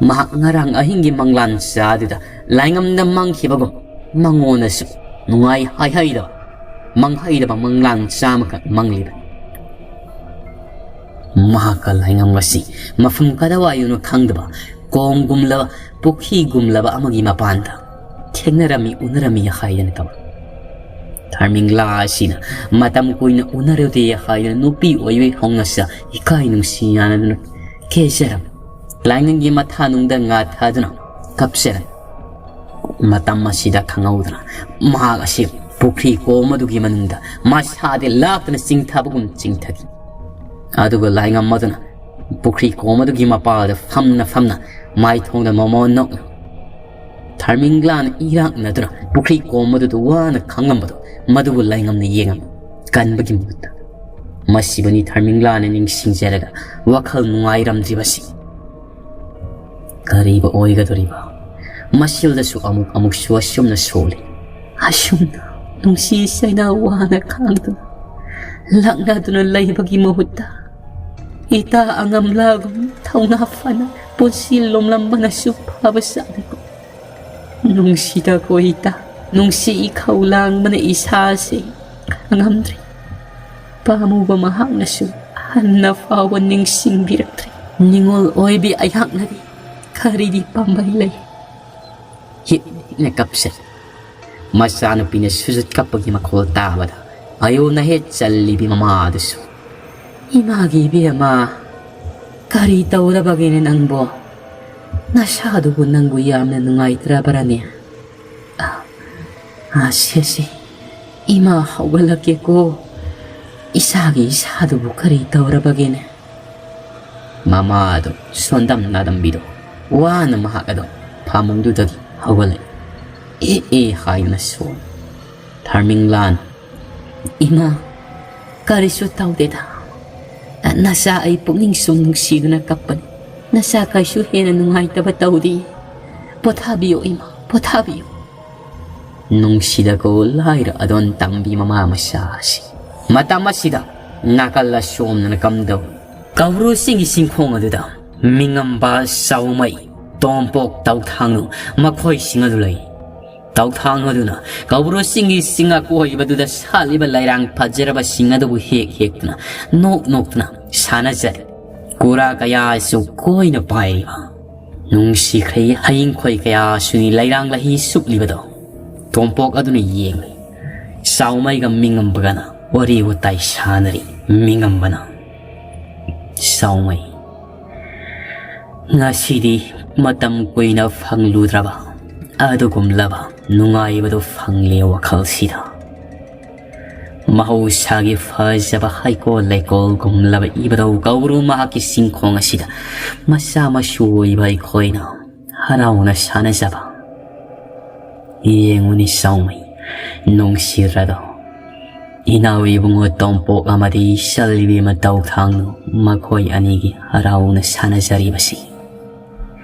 ꯃꯍꯥꯛ ꯉꯔꯥꯡ ꯑꯍꯤꯡꯒꯤ ꯃꯪꯂꯥꯟ ꯆꯥꯗꯨꯗ ꯂꯥꯏꯉꯝꯗ ꯃꯪꯈꯤꯕꯒꯨꯝ ꯃꯉꯣꯟꯗꯁꯨ ꯅꯨꯡꯉꯥꯏ ꯍꯥꯏꯍꯩꯗꯕ, ꯃꯪꯍꯩꯗꯕ ꯃꯪꯂꯥꯟ ꯆꯥꯃꯈꯛ ꯃꯪꯂꯤꯕꯅꯤ꯫ ꯃꯍꯥꯛꯀ ꯂꯥꯏꯉꯝ ꯑꯁꯤ ꯃꯐꯝ ꯀꯗꯥꯋꯥꯏꯗꯅꯣ ꯈꯪꯗꯕ ꯀꯣꯝꯒꯨꯝꯂꯕ, ꯄꯨꯈ꯭ꯔꯤꯒꯨꯝꯂꯕ ꯑꯃꯒꯤ ꯃꯄꯥꯟꯗ ꯊꯦꯡꯅꯔꯝꯃꯤ, ꯎꯅꯔꯝꯃꯤ ꯍꯥꯏꯗꯅ ꯇꯧꯏ꯫ ꯊꯔꯃꯤꯡꯂꯥ ꯑꯁꯤꯅ ꯃꯇꯝ ꯀꯨꯏꯅ ꯎꯅꯔꯨꯗꯦ ꯍꯥꯏꯗꯅ ꯅꯨꯄꯤ ꯑꯣꯏꯕꯒꯤ ꯍꯧꯅꯁꯥ ꯏꯀꯥꯏ ꯅꯨꯡꯁꯤ ꯌꯥꯅꯗꯨꯅ ꯀꯦꯖꯔꯝꯃꯤ꯫ ꯂꯥꯏꯉꯝꯒꯤ ꯃꯊꯥꯅꯨꯡꯗ ꯉꯥ ꯊꯥꯗꯨꯅ ꯀꯞꯆꯔꯝꯃꯤ꯫ ꯃꯇꯝ ꯑꯁꯤꯗ ꯈꯪꯍꯧꯗꯅ ꯃꯍꯥꯛ ꯑꯁꯤ ꯄꯨꯈ꯭ꯔꯤ ꯀꯣꯝ ꯑꯗꯨꯒꯤ ꯃꯅꯨꯡꯗ ꯃꯁꯥꯗꯤ ꯂꯥꯛꯇꯅ ꯆꯤꯡꯊꯕꯒꯨꯝ ꯆꯤꯡꯊꯈꯤ꯫ ꯑꯗꯨꯒ ꯂꯥꯏꯉꯝ ꯑꯗꯨꯅ ꯄꯨꯈ꯭ꯔꯤ ꯀꯣꯝ ꯑꯗꯨꯒꯤ ꯃꯄꯥꯗ ꯐꯝꯅ ꯐꯝꯅ ꯃꯥꯏꯊꯣꯡꯗ ꯃꯃꯣꯟ ꯅꯣꯛꯅ ꯊꯔꯃꯤꯡꯂꯥꯅ ꯏꯔꯥꯛꯅꯗꯨꯅ ꯄꯨꯈ꯭ꯔꯤ ꯀꯣꯝ ꯑꯗꯨꯗ ꯋꯥꯅ ꯈꯥꯡꯂꯝꯕꯗꯨ ꯃꯗꯨꯕꯨ ꯂꯥꯏꯉꯝꯅ ꯌꯦꯡꯉꯝꯃꯤ꯫ ꯀꯟꯕꯒꯤ ꯃꯍꯨꯠꯇ꯫ ꯃꯁꯤꯕꯨꯅꯤ ꯊꯔꯃꯤꯡꯂꯥꯅ ꯅꯤꯡꯁꯤꯡꯖꯔꯒ ꯋꯥꯈꯜ ꯅꯨꯡꯉꯥꯏꯔꯝꯗ꯭ꯔꯤꯕꯁꯤ꯫ ꯀꯔꯤꯕꯨ ꯑꯣꯏꯒꯗꯧꯔꯤꯕ? ꯃꯁꯤꯜꯗꯁꯨ ꯑꯃꯨꯛ ꯑꯃꯨꯛꯁꯨ ꯑꯁꯨꯝꯅ ꯁꯣꯜꯂꯤ꯫ ꯑꯁꯨꯝꯅ ꯅꯨꯡꯁꯤ ꯆꯩꯅꯥ ꯋꯥꯅ ꯈꯥꯡꯗꯨꯅ ꯂꯥꯛꯅꯗꯨꯅ ꯂꯩꯕꯒꯤ ꯃꯍꯨꯠꯇ ꯏꯇꯥ ꯑꯉꯝꯂꯥꯒꯨꯝ ꯊꯧꯅꯥ ꯐꯅ ꯄꯨꯟꯁꯤ ꯂꯣꯝꯂꯝꯕꯅꯁꯨ ꯐꯕ ꯆꯥꯠꯅꯤꯀꯣ꯫ ꯅꯨꯡꯁꯤꯗꯀꯣ ꯏꯇꯥ, ꯅꯨꯡꯁꯤ ꯏꯈꯧ ꯂꯥꯡꯕꯅ ꯏꯁꯥꯁꯦ ꯈꯥꯡꯉꯝꯗ꯭ꯔꯦ꯫ ꯄꯥꯝꯃꯨꯕ ꯃꯍꯥꯛꯅꯁꯨ ꯍꯟꯅ ꯐꯥꯎꯕ ꯅꯤꯡꯁꯤꯡꯕꯤꯔꯛꯇ꯭ꯔꯦ꯫ ꯅꯤꯉꯣꯜ ꯑꯣꯏꯕꯤ ꯑꯩꯍꯥꯛꯅꯗꯤ ꯀꯔꯤꯗꯤ ꯄꯥꯝꯕꯩ ꯂꯩ? ꯍꯤꯛ ꯍꯤꯛꯅ ꯀꯞꯆꯩ꯫ ꯃꯆꯥꯅꯨꯄꯤꯅ ꯁꯨꯖꯨꯠ ꯀꯞꯄꯒꯤ ꯃꯈꯣꯜ ꯇꯥꯕꯗ ꯑꯌꯣꯟꯅ ꯍꯦꯛ ꯆꯜꯂꯤꯕꯤ ꯃꯃꯥ ꯑꯗꯨꯁꯨ, "ꯏꯃꯥꯒꯤ ꯏꯕꯦꯝꯃ, ꯀꯔꯤ ꯇꯧꯔꯕꯒꯦꯅꯦ ꯅꯪꯕꯣ? ꯅꯁꯥꯗꯨꯕꯨ ꯅꯪꯕꯨ ꯌꯥꯝꯅ ꯅꯨꯡꯉꯥꯏꯇ꯭ꯔꯕ꯭ꯔꯅꯦ?" "ꯑ, ꯑ, ꯁꯦ, ꯁꯦ, ꯏꯃꯥ ꯍꯧꯒꯠꯂꯛꯀꯦꯀꯣ꯫ ꯏꯁꯥꯒꯤ ꯏꯁꯥꯗꯨꯕꯨ ꯀꯔꯤ ꯇꯧꯔꯕꯒꯦꯅꯦ?" ꯃꯃꯥ ꯑꯗꯨ ꯁꯣꯟꯗꯝ ꯅꯥꯗꯝꯕꯤꯗꯣ ꯋꯥꯅ ꯃꯍꯥꯛ ꯑꯗꯨ ꯐꯃꯨꯡꯗꯨꯗꯒꯤ ꯍꯧꯒꯠꯂꯛꯏ꯫ "ꯑꯦ, ꯑꯦ" ꯍꯥꯏꯗꯨꯅ ꯁꯣꯜꯂꯤ꯫ ꯊꯔꯃꯤꯡꯂꯥꯟ, "ꯏꯃꯥ, ꯀꯔꯤꯁꯨ ꯇꯧꯗꯦꯗ꯫ ꯅꯆꯥ ꯑꯩ ꯄꯨꯛꯅꯤꯡ ꯁꯨꯝ ꯅꯨꯡꯁꯤꯗꯨꯅ ꯀꯞꯄꯅꯤ꯫ ꯅꯆꯥ ꯀꯩꯁꯨ ꯍꯦꯟꯅ ꯅꯨꯡꯉꯥꯏꯇꯕ ꯇꯧꯗꯦ꯫ ꯄꯣꯊꯥꯕꯤꯌꯨ ꯏꯃꯥ, ꯄꯣꯊꯥꯕꯤꯌꯨ꯫" ꯅꯨꯡꯁꯤꯗꯀꯣ ꯂꯥꯏꯔ ꯑꯗꯣꯟ ꯇꯝꯕꯤ ꯃꯃꯥ ꯃꯆꯥ ꯑꯁꯤ꯫ ꯃꯇꯝ ꯑꯁꯤꯗ ꯅꯥꯀꯜ ꯑꯁꯣꯝꯗꯅ ꯀꯝꯗꯧꯏ? ꯀꯧꯕ꯭ꯔꯨ ꯆꯤꯡꯒꯤ ꯆꯤꯡꯈꯣꯡ ꯑꯗꯨꯗ ꯃꯤꯉꯝꯕ ꯆꯥꯎꯃꯩ, ꯇꯣꯝꯄꯣꯛ, ꯇꯧꯊꯥꯡꯅꯨ ꯃꯈꯣꯏꯁꯤꯡ ꯑꯗꯨ ꯂꯩ꯫ ꯇꯧꯊꯥꯡꯅꯨ ꯑꯗꯨꯅ ꯀꯧꯕ꯭ꯔꯨ ꯆꯤꯡꯒꯤ ꯆꯤꯡ ꯑꯀꯣꯏꯕꯗꯨꯗ ꯁꯥꯠꯂꯤꯕ ꯂꯩꯔꯥꯡ ꯐꯖꯔꯕꯁꯤꯡ ꯑꯗꯨꯕꯨ ꯍꯦꯛ ꯍꯦꯛꯇꯨꯅ, ꯅꯣꯛ ꯅꯣꯛꯇꯨꯅ ꯁꯥꯟꯅꯖꯔꯤ꯫ ꯀꯨꯔꯥ ꯀꯌꯥꯁꯨ ꯀꯣꯏꯅ ꯄꯥꯏꯔꯤꯕ ꯅꯨꯡꯁꯤꯈ꯭ꯔꯦ ꯍꯌꯤꯡꯈꯣꯏ ꯀꯌꯥꯁꯨꯅꯤ ꯂꯩꯔꯥꯡ ꯂꯍꯤ ꯁꯨꯞꯂꯤꯕꯗꯣ꯫ ꯇꯣꯝꯄꯣꯛ ꯑꯗꯨꯅ ꯌꯦꯡꯂꯤ꯫ ꯆꯥꯎꯃꯩꯒ ꯃꯤꯉꯝꯕꯒꯅ ꯋꯥꯔꯤ ꯋꯥꯇꯥꯏ ꯁꯥꯟꯅꯔꯤ꯫ ꯃꯤꯉꯝꯕꯅ, "ꯆꯥꯎꯃꯩ, ꯉꯁꯤꯗꯤ ꯃꯇꯝ ꯀꯨꯏꯅ ꯐꯪꯂꯨꯗ꯭ꯔꯕ ꯑꯗꯨꯒꯨꯝꯂꯕ ꯅꯨꯡꯉꯥꯏꯕꯗꯨ ꯐꯪꯂꯦ ꯋꯥꯈꯜꯁꯤꯗ꯫" ꯃꯍꯧꯁꯥꯒꯤ ꯐꯖꯕ ꯍꯩꯀꯣꯜ ꯂꯩꯀꯣꯜꯒꯨꯝꯂꯕ ꯏꯕꯗꯧ ꯀꯧꯕ꯭ꯔꯨ ꯃꯍꯥꯛꯀꯤ ꯆꯤꯡꯈꯣꯡ ꯑꯁꯤꯗ ꯃꯆꯥ ꯃꯁꯨ ꯑꯣꯏꯕ ꯑꯩꯈꯣꯏꯅ ꯍꯔꯥꯎꯅ ꯁꯥꯟꯅꯖꯕ꯫ ꯌꯦꯡꯉꯨꯅꯤ ꯆꯥꯎꯃꯩ, ꯅꯨꯡꯁꯤꯔꯗꯣ, ꯏꯅꯥꯎ ꯏꯕꯨꯡꯉꯣ ꯇꯣꯝꯄꯣꯛ ꯑꯃꯗꯤ ꯆꯜꯂꯤꯕꯤ ꯃꯇꯧ ꯊꯥꯡꯅꯨ ꯃꯈꯣꯏ ꯑꯅꯤꯒꯤ ꯍꯔꯥꯎꯅ ꯁꯥꯟꯅꯖꯔꯤꯕꯁꯤ꯫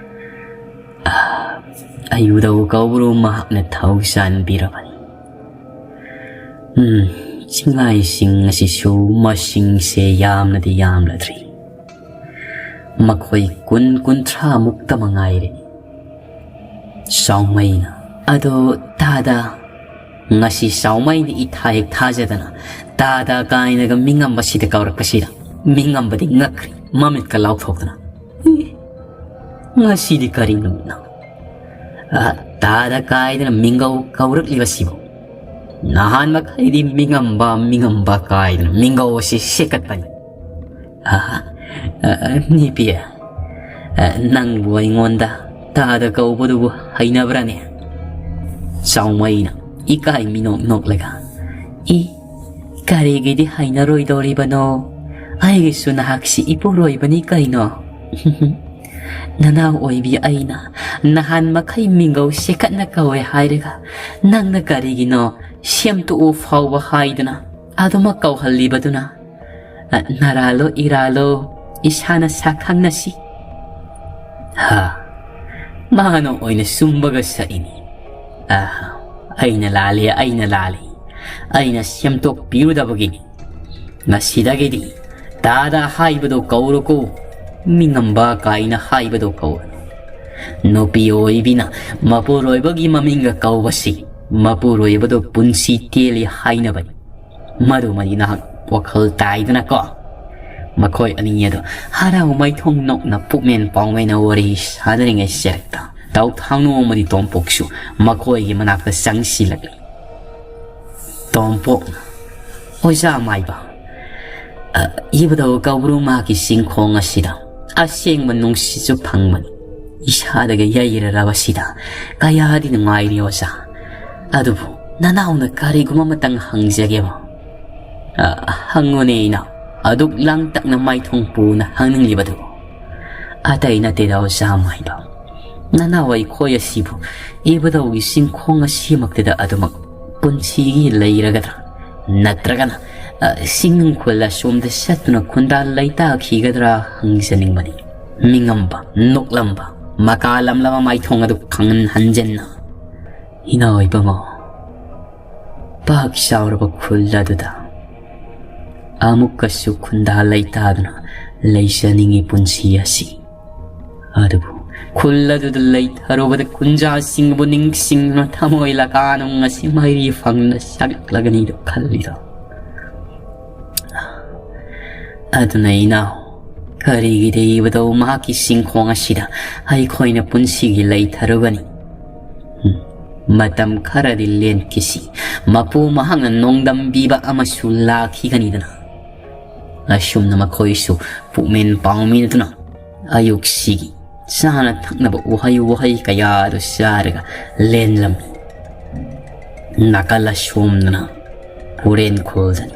ꯑꯥ, ꯑꯌꯨꯗꯧ ꯀꯧꯕ꯭ꯔꯨ ꯃꯍꯥꯛꯅ ꯊꯧꯖꯥꯟꯕꯤꯔꯕꯅꯤ꯫ ꯎꯝ, ꯆꯤꯡꯂꯥꯏꯁꯤꯡ ꯑꯁꯤꯁꯨ ꯃꯁꯤꯡꯁꯦ ꯌꯥꯝꯅꯗꯤ ꯌꯥꯝꯂꯗ꯭ꯔꯤ꯫ ꯃꯈꯣꯏ ꯀꯨꯟ ꯀꯨꯟꯊ꯭ꯔꯥ ꯃꯨꯛꯇ ꯃꯉꯥꯏꯔꯦ꯫ ꯆꯥꯎꯃꯩꯅ, "ꯑꯗꯣ ꯇꯥꯗ, ꯉꯁꯤ ꯆꯥꯎꯃꯩꯅ ꯏꯊꯥ ꯍꯦꯛ ꯊꯥꯖꯗꯅ ꯇꯥꯗ ꯀꯥꯏꯅꯒ ꯃꯤꯉꯝꯕꯁꯤꯗ ꯀꯧꯔꯛꯄꯁꯤꯗ ꯃꯤꯉꯝꯕꯗꯤ ꯉꯛꯈ꯭ꯔꯤ, ꯃꯃꯤꯠꯀ ꯂꯥꯎꯊꯣꯛꯇꯅ꯫ "ꯏ, ꯉꯁꯤꯗꯤ ꯀꯔꯤ ꯅꯨꯃꯤꯠꯅꯣ? ꯑ, ꯇꯥꯗ ꯀꯥꯏꯗꯅ ꯃꯤꯡꯒꯧ ꯀꯧꯔꯛꯂꯤꯕꯁꯤꯕꯨ? ꯅꯍꯥꯟ ꯃꯈꯩꯗꯤ ꯃꯤꯉꯝꯕ, ꯃꯤꯉꯝꯕ ꯀꯥꯏꯗꯅ ꯃꯤꯡꯒꯧ ꯑꯁꯤ ꯁꯦꯀꯠꯄꯅꯤ꯫ ꯑ, ꯑ, ꯅꯤꯄꯤ, ꯑ, ꯅꯪꯕꯨ ꯑꯩꯉꯣꯟꯗ ꯇꯥꯗ ꯀꯧꯕꯗꯨꯕꯨ ꯍꯩꯅꯕ꯭ꯔꯥꯅꯦ?" ꯆꯥꯎꯃꯩꯅ ꯏꯀꯥꯏ ꯃꯤꯅꯣꯛ ꯅꯣꯛꯂꯒ, "ꯏ, ꯀꯔꯤꯒꯤꯗꯤ ꯍꯩꯅꯔꯣꯏꯗꯧꯔꯤꯕꯅꯣ? ꯑꯩꯒꯤꯁꯨ ꯅꯍꯥꯛꯁꯤ ꯏꯄꯨꯔꯣꯏꯕꯅꯤ ꯀꯩꯅꯣ?" "ꯅꯅꯥꯎ ꯑꯣꯏꯕꯤ ꯑꯩꯅ ꯅꯍꯥꯟ ꯃꯈꯩ ꯃꯤꯡꯒꯧ ꯁꯦꯀꯠꯅ ꯀꯧꯋꯦ ꯍꯥꯏꯔꯒ ꯅꯪꯅ ꯀꯔꯤꯒꯤꯅꯣ ꯁꯦꯝꯗꯣꯛꯎ ꯐꯥꯎꯕ ꯍꯥꯏꯗꯅ ꯑꯗꯨꯃꯛ ꯀꯧꯍꯜꯂꯤꯕꯗꯨꯅ? ꯑ, ꯅꯔꯥꯜꯂꯣ ꯏꯔꯥꯜꯂꯣ ꯏꯁꯥꯅ ꯁꯛꯈꯪꯅꯁꯤ꯫" ꯍꯥ, ꯃꯥꯅ ꯑꯣꯏꯅ ꯆꯨꯝꯕꯒ ꯁꯛꯏꯅꯤ꯫ ꯑ, ꯑꯩꯅ ꯂꯥꯜꯂꯦ, ꯑꯩꯅ ꯂꯥꯜꯂꯦ꯫ ꯑꯩꯅ ꯁꯦꯝꯗꯣꯛꯄꯤꯔꯨꯗꯕꯒꯤꯅꯤ꯫ ꯉꯁꯤꯗꯒꯤꯗꯤ ꯇꯥꯗ ꯍꯥꯏꯕꯗꯣ ꯀꯧꯔꯨꯀꯣ, ꯃꯤꯉꯝꯕ ꯀꯥꯏꯅ ꯍꯥꯏꯕꯗꯣ ꯀꯧꯔꯨ꯫ ꯅꯨꯄꯤ ꯑꯣꯏꯕꯤꯅ ꯃꯄꯨꯔꯣꯏꯕꯒꯤ ꯃꯃꯤꯡꯒ ꯀꯧꯕꯁꯤ ꯃꯄꯨꯔꯣꯏꯕꯗꯣ ꯄꯨꯟꯁꯤ ꯇꯦꯜꯂꯤ ꯍꯥꯏꯅꯕꯅꯤ꯫ ꯃꯗꯨꯃꯗꯤ ꯅꯍꯥꯛ ꯋꯥꯈꯜ ꯇꯥꯏꯗꯅꯀꯣ꯫ ꯃꯈꯣꯏ ꯑꯅꯤ ꯑꯗꯨ ꯍꯔꯥꯎ ꯃꯥꯏꯊꯣꯡ ꯅꯣꯛꯅ ꯄꯨꯛꯃꯦꯟ ꯄꯥꯎꯃꯦꯟꯅ ꯋꯥꯔꯤ ꯁꯥꯟꯅꯔꯤꯉꯩ ꯆꯦꯔꯛꯇ ꯇꯥꯎꯊꯥꯡꯅꯨ ꯑꯃꯗꯤ ꯇꯣꯝꯄꯣꯛꯁꯨ ꯃꯈꯣꯏꯒꯤ ꯃꯅꯥꯛꯇ ꯆꯪꯁꯤꯜꯂꯛꯂꯤ꯫ ꯇꯣꯝꯄꯣꯛꯅ, "ꯑꯣꯖꯥ ꯃꯥꯏꯕ, ꯑ, ꯏꯕꯨꯙꯧ ꯀꯧꯕ꯭ꯔꯨ ꯃꯍꯥꯛꯀꯤ ꯆꯤꯡꯈꯣꯡ ꯑꯁꯤꯗ ꯑꯁꯦꯡꯕ ꯅꯨꯡꯁꯤꯠꯁꯨ ꯐꯪꯕꯅꯤ꯫ ꯏꯁꯥꯗꯒ ꯌꯩꯔꯔꯕꯁꯤꯗ ꯀꯌꯥꯗꯤ ꯅꯨꯡꯉꯥꯏꯔꯤ ꯑꯣꯖꯥ꯫ ꯑꯗꯨꯕꯨ ꯅꯅꯥꯎꯅ ꯀꯔꯤꯒꯨꯝꯕ ꯑꯃꯇꯪ ꯍꯪꯖꯒꯦꯕ?" "ꯑ, ꯍꯪꯉꯨꯅꯦ ꯏꯅꯥꯎ, ꯑꯗꯨꯛ ꯂꯥꯡꯇꯛꯅ ꯃꯥꯏꯊꯣꯡ ꯄꯨꯅ ꯍꯪꯅꯤꯡꯂꯤꯕꯗꯨ?" "ꯑꯇꯩ ꯅꯠꯇꯦꯗ ꯑꯣꯖꯥ ꯃꯥꯏꯕ, ꯅꯅꯥꯎ ꯑꯩꯈꯣꯏ ꯑꯁꯤꯕꯨ ꯏꯕꯨꯙꯧꯒꯤ ꯆꯤꯡꯈꯣꯡ ꯑꯁꯤꯃꯛꯇꯗ ꯑꯗꯨꯃꯛ ꯄꯨꯟꯁꯤꯒꯤ ꯂꯩꯔꯒꯗ꯭ꯔꯥ? ꯅꯠꯇ꯭ꯔꯒꯅ, ꯑ, ꯆꯤꯡꯅꯨꯡ ꯈꯨꯜ ꯑꯁꯣꯝꯗ ꯆꯠꯇꯨꯅ ꯈꯨꯟꯗꯥ ꯂꯩꯇꯥꯈꯤꯒꯗ꯭ꯔꯥ ꯍꯪꯖꯅꯤꯡꯕꯅꯤ꯫" ꯃꯤꯉꯝꯕ, ꯅꯣꯛꯂꯝꯕ, ꯃꯀꯥ ꯂꯝꯂꯕ ꯃꯥꯏꯊꯣꯡ ꯑꯗꯨ ꯈꯪꯍꯟ ꯍꯟꯖꯟꯅ, "ꯏꯅꯥꯎ ꯏꯕꯨꯡꯉꯣ, ꯄꯥꯛ ꯆꯥꯎꯔꯕ ꯈꯨꯜ ꯑꯗꯨꯗ ꯑꯃꯨꯛꯀꯁꯨ ꯈꯨꯟꯗꯥ ꯂꯩꯇꯥꯗꯨꯅ ꯂꯩꯖꯅꯤꯡꯉꯤ ꯄꯨꯟꯁꯤ ꯑꯁꯤ꯫ ꯑꯗꯨꯕꯨ ꯈꯨꯜ ꯑꯗꯨꯗ ꯂꯩꯊꯔꯨꯕꯗ ꯀꯨꯟꯖꯥꯁꯤꯡꯕꯨ ꯅꯤꯡꯁꯤꯡꯗꯨꯅ ꯊꯃꯣꯏ ꯂꯀꯥꯅꯨꯡ ꯑꯁꯤ ꯃꯩꯔꯤ ꯐꯪꯅ ꯁꯥꯒꯠꯂꯒꯅꯤꯗꯣ ꯈꯜꯂꯤꯗꯣ꯫ ꯑꯗꯨꯅ ꯏꯅꯥꯎ, ꯀꯔꯤꯒꯤ ꯗꯩꯕꯗꯧ ꯃꯍꯥꯛꯀꯤ ꯁꯤꯡꯈꯣꯡ ꯑꯁꯤꯗ ꯑꯩꯈꯣꯏꯅ ꯄꯨꯟꯁꯤꯒꯤ ꯂꯩꯊꯔꯨꯒꯅꯤ? ꯎꯝ, ꯃꯇꯝ ꯈꯔꯗꯤ ꯂꯦꯟꯈꯤꯁꯤ, ꯃꯄꯨ ꯃꯍꯥꯛꯅ ꯅꯣꯡꯗꯝꯕꯤꯕ ꯑꯃꯁꯨ ꯂꯥꯛꯈꯤꯒꯅꯤꯗꯅ꯫ ꯑꯁꯨꯝꯅ ꯃꯈꯣꯏꯁꯨ ꯄꯨꯛꯃꯦꯟ ꯄꯥꯎꯃꯤꯟꯅꯗꯨꯅ ꯑꯌꯨꯛꯁꯤꯒꯤ ꯆꯥꯅ ꯊꯛꯅꯕ ꯎꯍꯩ ꯋꯥꯍꯩ ꯀꯌꯥꯗꯨ ꯆꯥꯔꯒ ꯂꯦꯟꯂꯝꯃꯤ꯫ ꯅꯥꯀꯜ ꯑꯁꯣꯝꯗꯅ ꯄꯨꯔꯦꯟ ꯈꯨꯜꯗꯅꯤ꯫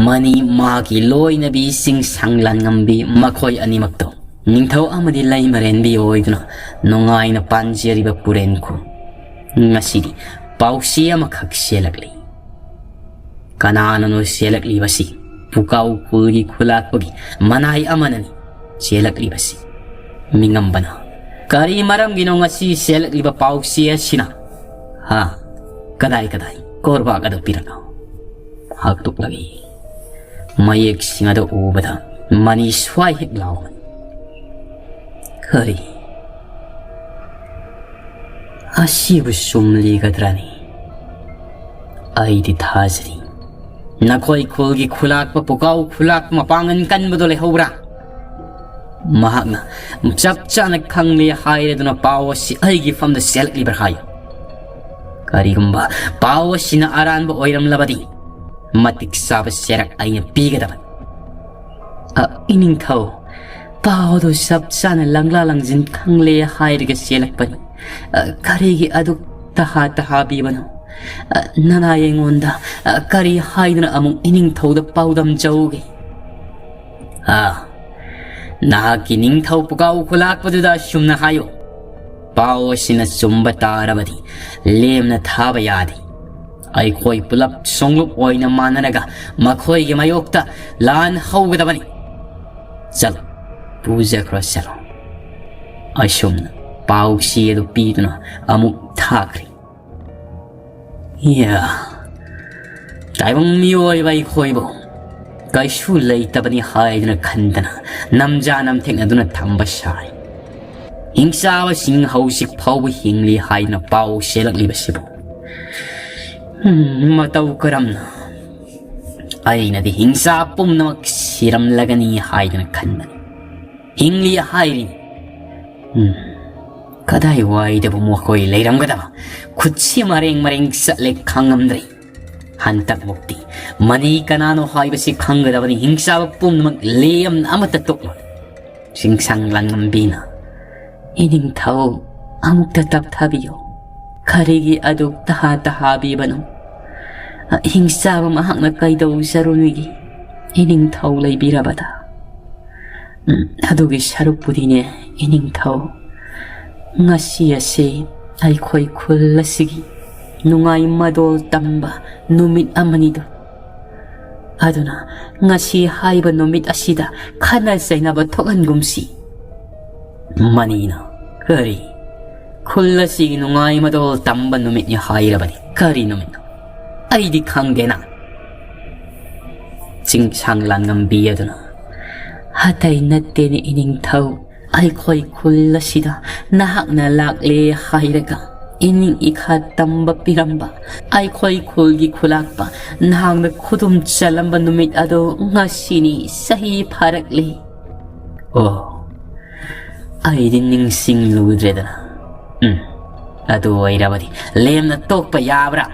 ꯃꯅꯤ ꯃꯥꯒꯤ ꯂꯣꯏꯅꯕꯤꯁꯤꯡ ꯁꯪꯂꯥꯟꯉꯝꯕꯤ ꯃꯈꯣꯏ ꯑꯅꯤꯃꯛꯇꯣ ꯅꯤꯡꯊꯧ ꯑꯃꯗꯤ ꯂꯩꯃꯔꯦꯟꯕꯤ ꯑꯣꯏꯗꯨꯅ ꯅꯨꯡꯉꯥꯏꯅ ꯄꯥꯟꯖꯔꯤꯕ ꯄꯨꯔꯦꯟ ꯈꯨꯜ꯫ ꯉꯁꯤꯗꯤ ꯄꯥꯎꯆꯦ ꯑꯃꯈꯛ ꯆꯦꯜꯂꯛꯂꯤ꯫ ꯀꯅꯥꯅꯅꯣ ꯆꯦꯜꯂꯛꯂꯤꯕꯁꯤ? ꯄꯨꯀꯥꯎ ꯈꯨꯜꯒꯤ ꯈꯨꯂꯥꯛꯄꯒꯤ ꯃꯅꯥꯏ ꯑꯃꯅꯅꯤ ꯆꯦꯜꯂꯛꯂꯤꯕꯁꯤ꯫ ꯃꯤꯉꯝꯕꯅ, "ꯀꯔꯤ ꯃꯔꯝꯒꯤꯅꯣ ꯉꯁꯤ ꯆꯦꯜꯂꯛꯂꯤꯕ ꯄꯥꯎꯆꯦ ꯑꯁꯤꯅ? ꯍꯥ? ꯀꯗꯥꯏ ꯀꯗꯥꯏ? ꯀꯣꯔꯕꯥꯛ ꯑꯗꯨ ꯄꯤꯔꯛꯂꯣ꯫ ꯍꯥꯛꯇꯣꯛꯂꯒꯦ꯫" ꯃꯌꯦꯛꯁꯤꯡ ꯑꯗꯨ ꯎꯕꯗ ꯃꯅꯤ ꯁ꯭ꯋꯥꯏ ꯍꯦꯛ ꯂꯥꯎꯕꯅꯤ꯫ ꯀꯔꯤ? ꯑꯁꯤꯕꯨ ꯆꯨꯝꯂꯤꯒꯗ꯭ꯔꯅꯤ? ꯑꯩꯗꯤ ꯊꯥꯖꯔꯤ꯫ ꯅꯈꯣꯏ ꯈꯨꯜꯒꯤ ꯈꯨꯂꯥꯛꯄ ꯄꯨꯀꯥꯎ ꯈꯨꯂꯥꯛꯄ ꯃꯄꯥꯡꯒꯜ ꯀꯟꯕꯗꯣ ꯂꯩꯍꯧꯕ꯭ꯔꯥ? ꯃꯍꯥꯛꯅ ꯆꯞ ꯆꯥꯅ ꯈꯪꯂꯦ ꯍꯥꯏꯔꯗꯨꯅ ꯄꯥꯎ ꯑꯁꯤ ꯑꯩꯒꯤ ꯐꯝꯗ ꯆꯦꯜꯂꯛꯂꯤꯕ꯭ꯔꯥ ꯍꯥꯏꯌꯨ꯫ ꯀꯔꯤꯒꯨꯝꯕ ꯄꯥꯎ ꯑꯁꯤꯅ ꯑꯔꯥꯟꯕ ꯑꯣꯏꯔꯝꯂꯕꯗꯤ ꯃꯇꯤꯛ ꯆꯥꯕ ꯆꯩꯔꯛ ꯑꯩꯅ ꯄꯤꯒꯗꯕꯅꯤ꯫ ꯑ, ꯏꯅꯤꯡꯊꯧ, ꯄꯥꯎꯗꯨ ꯆꯞ ꯆꯥꯅ ꯂꯪꯂꯥ ꯂꯪꯖꯤꯟ ꯈꯪꯂꯦ ꯍꯥꯏꯔꯒ ꯆꯦꯜꯂꯛꯄꯅꯤ꯫ ꯑ, ꯀꯔꯤꯒꯤ ꯑꯗꯨꯛ ꯇꯍꯥ ꯇꯍꯥ ꯄꯤꯕꯅꯣ? ꯑ, ꯅꯅꯥꯏ ꯑꯩꯉꯣꯟꯗ, ꯑ, ꯀꯔꯤ ꯍꯥꯏꯗꯨꯅ ꯑꯃꯨꯛ ꯏꯅꯤꯡꯊꯧꯗ ꯄꯥꯎꯗꯝꯖꯧꯒꯦ? ꯑ, ꯅꯍꯥꯛꯀꯤ ꯅꯤꯡꯊꯧ ꯄꯨꯀꯥꯎ ꯈꯨꯂꯥꯛꯄꯗꯨꯗ ꯑꯁꯨꯝꯅ ꯍꯥꯏꯌꯨ, "ꯄꯥꯎ ꯑꯁꯤꯅ ꯆꯨꯝꯕ ꯇꯥꯔꯕꯗꯤ ꯂꯦꯝꯅ ꯊꯥꯕ ꯌꯥꯗꯦ꯫ ꯑꯩꯈꯣꯏ ꯄꯨꯂꯞ ꯁꯣꯡꯂꯨꯞ ꯑꯣꯏꯅ ꯃꯥꯟꯅꯔꯒ ꯃꯈꯣꯏꯒꯤ ꯃꯥꯌꯣꯛꯇ ꯂꯥꯟ ꯍꯧꯒꯗꯕꯅꯤ꯫ ꯆꯠꯂꯣ, ꯄꯨꯖꯈ꯭ꯔꯣ, ꯆꯠꯂꯣ꯫" ꯑꯁꯨꯝꯅ ꯄꯥꯎꯆꯦ ꯑꯗꯨ ꯄꯤꯗꯨꯅ ꯑꯃꯨꯛ ꯊꯥꯈ꯭ꯔꯦ꯫ ꯌꯥ, ꯇꯥꯏꯕꯪ ꯃꯤꯑꯣꯏꯕ ꯑꯩꯈꯣꯏꯕꯨ ꯀꯩꯁꯨ ꯂꯩꯇꯕꯅꯤ ꯍꯥꯏꯗꯨꯅ ꯈꯟꯗꯅ ꯅꯝꯖꯥ ꯅꯝꯊꯦꯛꯅꯗꯨꯅ ꯊꯝꯕ ꯁꯥꯏ꯫ ꯍꯤꯡꯆꯥꯕꯁꯤꯡ ꯍꯧꯖꯤꯛ ꯐꯥꯎꯕ ꯍꯤꯡꯂꯤ ꯍꯥꯏꯗꯨꯅ ꯄꯥꯎ ꯆꯦꯜꯂꯛꯂꯤꯕꯁꯤꯕꯨ꯫ ꯎꯝ, ꯃꯇꯧ ꯀꯔꯝꯅ? ꯑꯩꯅꯗꯤ ꯍꯤꯡꯆꯥ ꯄꯨꯝꯅꯃꯛ ꯁꯤꯔꯝꯂꯒꯅꯤ ꯍꯥꯏꯗꯨꯅ ꯈꯟꯕꯅꯤ꯫ ꯍꯤꯡꯂꯤ ꯍꯥꯏꯔꯤꯅꯤ꯫ ꯎꯝ, ꯀꯗꯥꯏꯋꯥꯏꯗꯕꯨ ꯃꯈꯣꯏ ꯂꯩꯔꯝꯒꯗꯕ? ꯈꯨꯠꯁꯤ ꯃꯔꯦꯡ ꯃꯔꯦꯡ ꯆꯠꯂꯦ, ꯈꯪꯉꯝꯗ꯭ꯔꯦ꯫ ꯍꯟꯇꯛꯃꯨꯛꯇꯤ ꯃꯅꯤ ꯀꯅꯥꯅꯣ ꯍꯥꯏꯕꯁꯤ ꯈꯪꯒꯗꯕꯅꯤ꯫ ꯍꯤꯡꯆꯥꯕ ꯄꯨꯝꯅꯃꯛ ꯂꯦꯝꯅ ꯑꯃꯠꯇ ꯇꯣꯛꯂꯣꯏ꯫ ꯆꯤꯡꯁꯥꯡ ꯂꯥꯡꯉꯝꯕꯤꯅ, "ꯏꯅꯤꯡꯊꯧ, ꯑꯃꯨꯛꯇ ꯇꯞꯊꯥꯕꯤꯌꯨ꯫ ꯀꯔꯤꯒꯤ ꯑꯗꯨꯛ ꯇꯍꯥ ꯇꯍꯥꯕꯤꯕꯅꯣ? ꯍꯤꯡꯆꯥꯕ ꯃꯍꯥꯛꯅ ꯀꯩꯗꯧꯖꯔꯨꯅꯤꯒꯦ? ꯏꯅꯤꯡꯊꯧ ꯂꯩꯕꯤꯔꯕꯗ꯫ ꯎꯝ, ꯑꯗꯨꯒꯤ ꯁꯔꯨꯛꯄꯨꯗꯤꯅꯦ, ꯏꯅꯤꯡꯊꯧ, ꯉꯁꯤ ꯑꯁꯤ ꯑꯩꯈꯣꯏ ꯈꯨꯜ ꯑꯁꯤꯒꯤ ꯅꯨꯡꯉꯥꯏ ꯃꯗꯣꯜ ꯇꯝꯕ ꯅꯨꯃꯤꯠ ꯑꯃꯅꯤꯗꯣ꯫ ꯑꯗꯨꯅ ꯉꯁꯤ ꯍꯥꯏꯕ ꯅꯨꯃꯤꯠ ꯑꯁꯤꯗ ꯈꯠꯅ ꯆꯩꯅꯕ ꯊꯣꯛꯍꯟꯒꯨꯝꯁꯤ꯫" ꯃꯅꯤꯅ, "ꯀꯔꯤ? ꯈꯨꯜ ꯑꯁꯤꯒꯤ ꯅꯨꯡꯉꯥꯏ ꯃꯗꯣꯜ ꯇꯝꯕ ꯅꯨꯃꯤꯠꯅꯤ ꯍꯥꯏꯔꯕꯗꯤ ꯀꯔꯤ ꯅꯨꯃꯤꯠꯅꯣ? ꯑꯩꯗꯤ ꯈꯪꯗꯦꯅ꯫" ꯆꯤꯡꯁꯥꯡ ꯂꯥꯡꯉꯝꯕꯤ ꯑꯗꯨꯅ, "ꯑꯇꯩ ꯅꯠꯇꯦꯅꯦ ꯏꯅꯤꯡꯊꯧ, ꯑꯩꯈꯣꯏ ꯈꯨꯜ ꯑꯁꯤꯗ ꯅꯍꯥꯛꯅ ꯂꯥꯛꯂꯦ ꯍꯥꯏꯔꯒ ꯏꯅꯤꯡ ꯏꯈꯥ ꯇꯝꯕ ꯄꯤꯔꯝꯕ, ꯑꯩꯈꯣꯏ ꯈꯨꯜꯒꯤ ꯈꯨꯂꯥꯛꯄ ꯅꯍꯥꯛꯅ ꯈꯨꯗꯨꯝ ꯆꯜꯂꯝꯕ ꯅꯨꯃꯤꯠ ꯑꯗꯣ ꯉꯁꯤꯅꯤ, ꯆꯍꯤ ꯐꯥꯔꯛꯂꯦ꯫" "ꯑꯣ, ꯑꯩꯗꯤ ꯅꯤꯡꯁꯤꯡꯂꯨꯗ꯭ꯔꯦꯗꯅ꯫ ꯎꯝ, ꯑꯗꯨ ꯑꯣꯏꯔꯕꯗꯤ ꯂꯦꯝꯅ ꯇꯣꯛꯄ ꯌꯥꯕ꯭ꯔꯥ?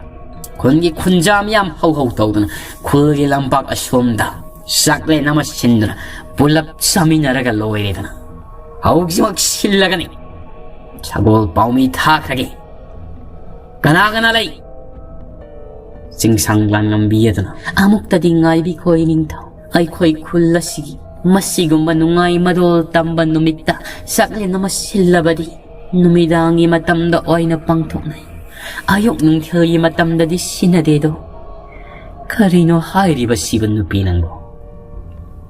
ꯈꯨꯟꯒꯤ ꯈꯨꯟꯖꯥ ꯃꯤꯌꯥꯝ ꯍꯧ ꯍꯧ ꯇꯧꯗꯨꯅ ꯈꯨꯜꯒꯤ ꯂꯝꯄꯥꯛ ꯑꯁꯣꯝꯗ ꯆꯥꯛꯂꯦꯟ ꯑꯃ ꯁꯤꯟꯗꯨꯅ ꯄꯨꯂꯞ ꯆꯥꯃꯤꯟꯅꯔꯒ ꯂꯣꯏꯔꯦꯗꯅ꯫ ꯍꯧꯖꯤꯛꯃꯛ ꯁꯤꯜꯂꯒꯅꯤ꯫ ꯁꯒꯣꯜ ꯄꯥꯎꯃꯤ ꯊꯥꯈ꯭ꯔꯒꯦ꯫ ꯀꯅꯥ ꯀꯅꯥ ꯂꯩ?" ꯆꯤꯡꯁꯥꯡ ꯂꯥꯟꯉꯝꯕꯤ ꯑꯗꯨꯅ, "ꯑꯃꯨꯛꯇꯗꯤ ꯉꯥꯏꯕꯤꯈꯣ ꯏꯅꯤꯡꯊꯧ꯫ ꯑꯩꯈꯣꯏ ꯈꯨꯜ ꯑꯁꯤꯒꯤ ꯃꯁꯤꯒꯨꯝꯕ ꯅꯨꯡꯉꯥꯏ ꯃꯗꯣꯜ ꯇꯝꯕ ꯅꯨꯃꯤꯠꯇ ꯆꯥꯛꯂꯦꯟ ꯑꯃ ꯁꯤꯜꯂꯕꯗꯤ ꯅꯨꯃꯤꯗꯥꯡꯒꯤ ꯃꯇꯝꯗ ꯑꯣꯏꯅ ꯄꯥꯡꯊꯣꯛꯅꯩ꯫ ꯑꯌꯨꯛ ꯅꯨꯡꯊꯤꯜꯒꯤ ꯃꯇꯝꯗꯗꯤ ꯁꯤꯟꯅꯗꯦꯗꯣ꯫ ꯀꯔꯤꯅꯣ ꯍꯥꯏꯔꯤꯕꯁꯤꯕꯨ ꯅꯨꯄꯤ ꯅꯪꯕꯨ?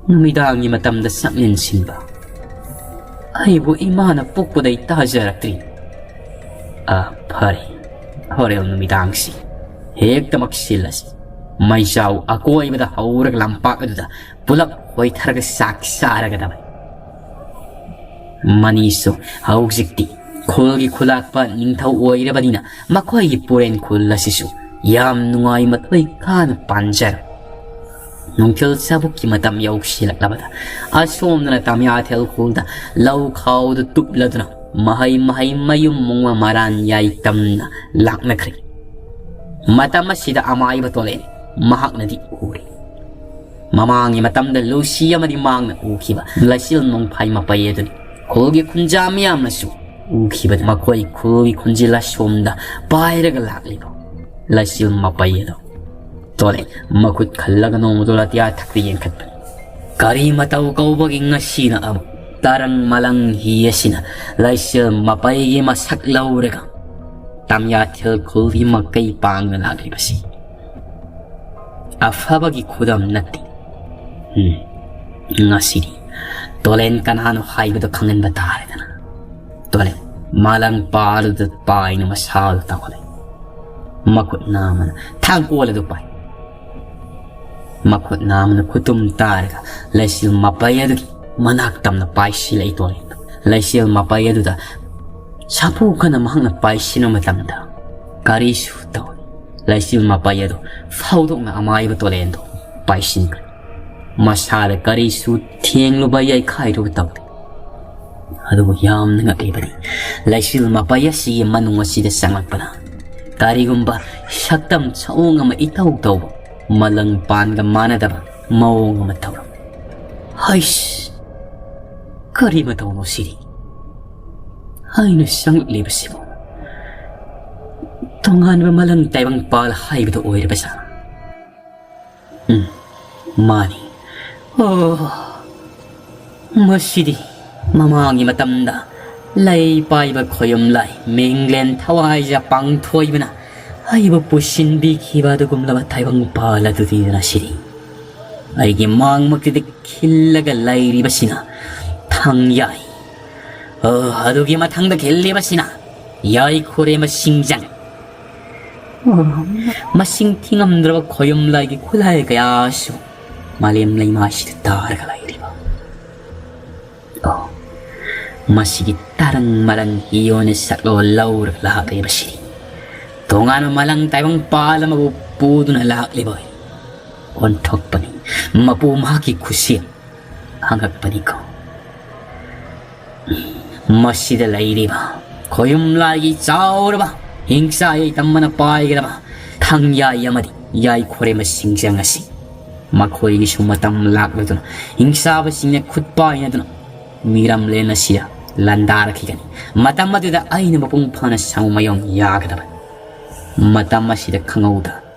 ꯅꯨꯃꯤꯗꯥꯡꯒꯤ ꯃꯇꯝꯗ ꯆꯥꯛꯂꯦꯟ ꯁꯤꯟꯕ? ꯑꯩꯕꯨ ꯏꯃꯥꯅ ꯄꯣꯛꯄꯗꯩ ꯇꯥꯖꯔꯛꯇ꯭ꯔꯤ꯫ ꯑ, ꯐꯔꯦ, ꯍꯣꯔꯦꯟ ꯅꯨꯃꯤꯗꯥꯡꯁꯤ ꯍꯦꯛꯇꯃꯛ ꯁꯤꯜꯂꯁꯤ꯫ ꯃꯩꯖꯥꯎ ꯑꯀꯣꯏꯕꯗ ꯍꯧꯔꯒ ꯂꯝꯄꯥꯛ ꯑꯗꯨꯗ ꯄꯨꯂꯞ ꯍꯣꯏꯊꯔꯒ ꯆꯥꯛ ꯆꯥꯔꯒꯗꯕꯅꯤ꯫" ꯃꯅꯤꯁꯨ ꯍꯧꯖꯤꯛꯇꯤ ꯈꯨꯜꯒꯤ ꯈꯨꯂꯥꯛꯄ ꯅꯤꯡꯊꯧ ꯑꯣꯏꯔꯕꯅꯤꯅ ꯃꯈꯣꯏꯒꯤ ꯄꯨꯔꯦꯟ ꯈꯨꯜ ꯑꯁꯤꯁꯨ ꯌꯥꯝ ꯅꯨꯡꯉꯥꯏ ꯃꯊꯣꯏ ꯀꯥꯅ ꯄꯥꯟꯖꯔ꯫ ꯅꯨꯡꯊꯤꯜ ꯆꯕꯨꯛꯀꯤ ꯃꯇꯝ ꯌꯧꯁꯤꯜꯂꯛꯂꯕꯗ ꯑꯁꯣꯝꯗꯅ ꯇꯥꯃꯤꯌꯥꯊꯦꯜ ꯈꯨꯜꯗ ꯂꯧ ꯈꯥꯎꯗ ꯇꯨꯞꯂꯗꯨꯅ ꯃꯍꯩ ꯃꯍꯩ ꯃꯌꯨꯝ ꯃꯨꯡꯕ ꯃꯔꯥꯟ ꯌꯥꯏ ꯇꯝꯅ ꯂꯥꯛꯅꯈ꯭ꯔꯦ꯫ ꯃꯇꯝ ꯑꯁꯤꯗ ꯑꯃꯥꯏꯕ ꯇꯣꯂꯦꯟ ꯃꯍꯥꯛꯅꯗꯤ ꯎꯔꯦ꯫ ꯃꯃꯥꯡꯒꯤ ꯃꯇꯝꯗ ꯂꯨꯁꯤ ꯑꯃꯗꯤ ꯃꯥꯡꯅ ꯎꯈꯤꯕ ꯂꯩꯆꯤꯜ ꯅꯣꯡꯐꯥꯏ ꯃꯄꯩ ꯑꯗꯨꯅꯤ ꯈꯨꯜꯒꯤ ꯈꯨꯟꯖꯥ ꯃꯤꯌꯥꯝꯅꯁꯨ ꯎꯈꯤꯕꯗ ꯃꯈꯣꯏ ꯈꯨꯜꯒꯤ ꯈꯨꯟꯖꯤꯜ ꯑꯁꯣꯝꯗ ꯄꯥꯏꯔꯒ ꯂꯥꯛꯂꯤꯕ ꯂꯩꯆꯤꯜ ꯃꯄꯩ ꯑꯗꯣ꯫ ꯇꯣꯂꯦ ꯃꯈꯨꯠ ꯈꯜꯂꯒ ꯅꯣꯡꯃꯗꯣ ꯂꯥꯇꯤꯌꯥ ꯊꯛꯇ ꯌꯦꯡꯈꯠꯄꯅꯤ꯫ ꯀꯔꯤ ꯃꯇꯧ ꯀꯧꯕꯒꯤ ꯉꯁꯤꯅ ꯑꯃꯨꯛ ꯇꯔꯪ ꯃꯂꯪ ꯍꯤ ꯑꯁꯤꯅ ꯂꯩꯆꯤꯜ ꯃꯄꯩꯒꯤ ꯃꯁꯛ ꯂꯧꯔꯒ ꯇꯥꯃꯤꯌꯥꯊꯦꯜ ꯈꯨꯜꯒꯤ ꯃꯀꯩ ꯄꯥꯡꯅ ꯂꯥꯛꯂꯤꯕꯁꯤ? ꯑꯐꯕꯒꯤ ꯈꯨꯗꯝ ꯅꯠꯇꯦ꯫ ꯎꯝ, ꯉꯁꯤꯗꯤ ꯇꯣꯂꯦꯟ ꯀꯅꯥꯅꯣ ꯍꯥꯏꯕꯗꯨ ꯈꯪꯍꯟꯕ ꯇꯥꯔꯦꯗꯅ꯫ ꯇꯣꯂꯦꯟ ꯃꯥꯂꯪ ꯄꯥꯗꯨꯗ ꯄꯥꯏꯅ ꯃꯁꯥꯗꯨ ꯇꯧꯈꯠꯂꯦ꯫ ꯃꯈꯨꯠ ꯅꯥꯝꯃꯅ ꯊꯥꯡꯒꯣꯜ ꯑꯗꯨ ꯄꯥꯏ꯫ ꯃꯈꯨꯠ ꯅꯥꯝꯃꯅ ꯈꯨꯇꯨꯝ ꯇꯥꯔꯒ ꯂꯩꯆꯤꯜ ꯃꯄꯩ ꯑꯗꯨꯒꯤ ꯃꯅꯥꯛ ꯇꯝꯅ ꯄꯥꯏꯁꯤꯜꯂꯛꯏ ꯇꯣꯂꯦꯟꯗꯨ꯫ ꯂꯩꯆꯤꯜ ꯃꯄꯩ ꯑꯗꯨꯗ ꯁꯥꯐꯨ ꯀꯟꯅ ꯃꯍꯥꯛꯅ ꯄꯥꯏꯁꯤꯟꯕ ꯃꯇꯝꯗ ꯀꯔꯤꯁꯨ ꯇꯧꯗꯦ꯫ ꯂꯩꯆꯤꯜ ꯃꯄꯩ ꯑꯗꯨ ꯐꯥꯎꯗꯣꯛꯅ ꯑꯃꯥꯏꯕ ꯇꯣꯂꯦꯟꯗꯨ ꯄꯥꯏꯁꯤꯟꯈ꯭ꯔꯦ꯫ ꯃꯁꯥꯗ ꯀꯔꯤꯁꯨ ꯊꯦꯡꯂꯨꯕ ꯌꯩꯈꯥꯏꯔꯨꯕ ꯇꯧꯗꯦ꯫ ꯑꯗꯨꯕꯨ ꯌꯥꯝꯅ ꯉꯛꯂꯤꯕꯗꯤ ꯂꯩꯆꯤꯜ ꯃꯄꯩ ꯑꯁꯤꯒꯤ ꯃꯅꯨꯡ ꯑꯁꯤꯗ ꯆꯪꯂꯛꯄꯅ ꯀꯔꯤꯒꯨꯝꯕ ꯁꯛꯇꯝ ꯁꯑꯣꯡ ꯑꯃ ꯏꯇꯧ ꯇꯧꯕ ꯃꯂꯪ ꯄꯥꯟꯒ ꯃꯥꯟꯅꯗꯕ ꯃꯑꯣꯡ ꯑꯃ ꯇꯧꯔꯝꯃꯤ꯫ ꯍꯩꯁ! ꯀꯔꯤ ꯃꯇꯧꯅꯣ ꯁꯤꯗꯤ? ꯑꯩꯅ ꯆꯪꯂꯛꯂꯤꯕꯁꯤꯕꯨ ꯇꯣꯉꯥꯟꯕ ꯃꯂꯪ ꯇꯥꯏꯕꯪ ꯄꯥꯜ ꯍꯥꯏꯕꯗꯨ ꯑꯣꯏꯔꯕ ꯖꯥꯠꯂꯥ? ꯎꯝ, ꯃꯥꯅꯤ꯫ ꯑꯣ, ꯃꯁꯤꯗꯤ ꯃꯃꯥꯡꯒꯤ ꯃꯇꯝꯗ ꯂꯩ ꯄꯥꯏꯕ ꯈꯣꯌꯨꯝ ꯂꯥꯏ ꯃꯤꯡꯂꯦꯟ ꯊꯋꯥꯏꯖ ꯄꯥꯡꯊꯣꯏꯕꯅ ꯑꯩꯕꯨ ꯄꯨꯁꯤꯟꯕꯤꯈꯤꯕ ꯑꯗꯨꯒꯨꯝꯂꯕ ꯇꯥꯏꯕꯪ ꯄꯥꯜ ꯑꯗꯨꯗꯤꯗꯅ ꯁꯤꯗꯤ꯫ ꯑꯩꯒꯤ ꯃꯥꯡꯃꯛꯇꯗꯤ ꯈꯤꯜꯂꯒ ꯂꯩꯔꯤꯕꯁꯤꯅ ꯊꯥꯡ ꯌꯥꯏ꯫ ꯑꯣ, ꯑꯗꯨꯒꯤ ꯃꯊꯪꯗ ꯈꯤꯜꯂꯤꯕꯁꯤꯅ ꯌꯥꯏ ꯈꯨꯔꯦꯝꯕ ꯁꯤꯡꯖꯪ꯫ ꯑꯣ, ꯃꯁꯤꯡ ꯊꯤꯉꯝꯗ꯭ꯔꯕ ꯈꯣꯌꯨꯝ ꯂꯥꯏꯒꯤ ꯈꯨꯠꯂꯥꯏ ꯀꯌꯥꯁꯨ ꯃꯥꯂꯦꯝ ꯂꯩꯃꯥꯏꯁꯤꯗ ꯇꯥꯔꯒ ꯂꯩꯔꯤꯕ꯫ ꯑꯣ, ꯃꯁꯤꯒꯤ ꯇꯔꯪ ꯃꯔꯪ ꯍꯤ ꯑꯣꯏꯅ ꯁꯛꯂꯣ ꯂꯧꯔꯒ ꯂꯥꯛꯂꯤꯕꯁꯤ ꯇꯣꯉꯥꯟꯕ ꯃꯂꯪ ꯇꯥꯏꯕꯪ ꯄꯥꯜ ꯑꯃꯕꯨ ꯄꯨꯗꯨꯅ ꯂꯥꯛꯂꯤꯕ ꯑꯣꯟꯊꯣꯛꯄꯅꯤ꯫ ꯃꯄꯨ ꯃꯍꯥꯛꯀꯤ ꯈꯨꯠꯁꯦꯝ ꯍꯪꯉꯛꯄꯅꯤꯀꯣ꯫ ꯃꯁꯤꯗ ꯂꯩꯔꯤꯕ ꯈꯣꯌꯨꯝ ꯂꯥꯏꯒꯤ ꯆꯥꯎꯔꯕ ꯍꯤꯡꯆꯥ ꯌꯩꯇꯝꯕꯅ ꯄꯥꯏꯒꯗꯕ ꯊꯥꯡꯌꯥꯏ ꯑꯃꯗꯤ ꯌꯥꯏꯈꯣꯔꯦꯝꯕ ꯁꯤꯡꯖꯪ ꯑꯁꯤ ꯃꯈꯣꯏꯒꯤꯁꯨ ꯃꯇꯝ ꯂꯥꯛꯂꯗꯨꯅ ꯍꯤꯡꯆꯥꯕꯁꯤꯡꯅ ꯈꯨꯠ ꯄꯥꯏꯅꯗꯨꯅ ꯃꯤꯔꯝꯂꯦꯟ ꯑꯁꯤꯗ ꯂꯥꯟꯗꯥꯔꯛꯈꯤꯒꯅꯤ꯫ ꯃꯇꯝ ꯑꯗꯨꯗ ꯑꯩꯅ ꯃꯄꯨꯡ ꯐꯥꯅ ꯁꯥꯃꯨ ꯃꯌꯣꯝ ꯌꯥꯒꯗꯕꯅꯤ꯫ ꯃꯇꯝ ꯑꯁꯤꯗ ꯈꯪꯍꯧꯗ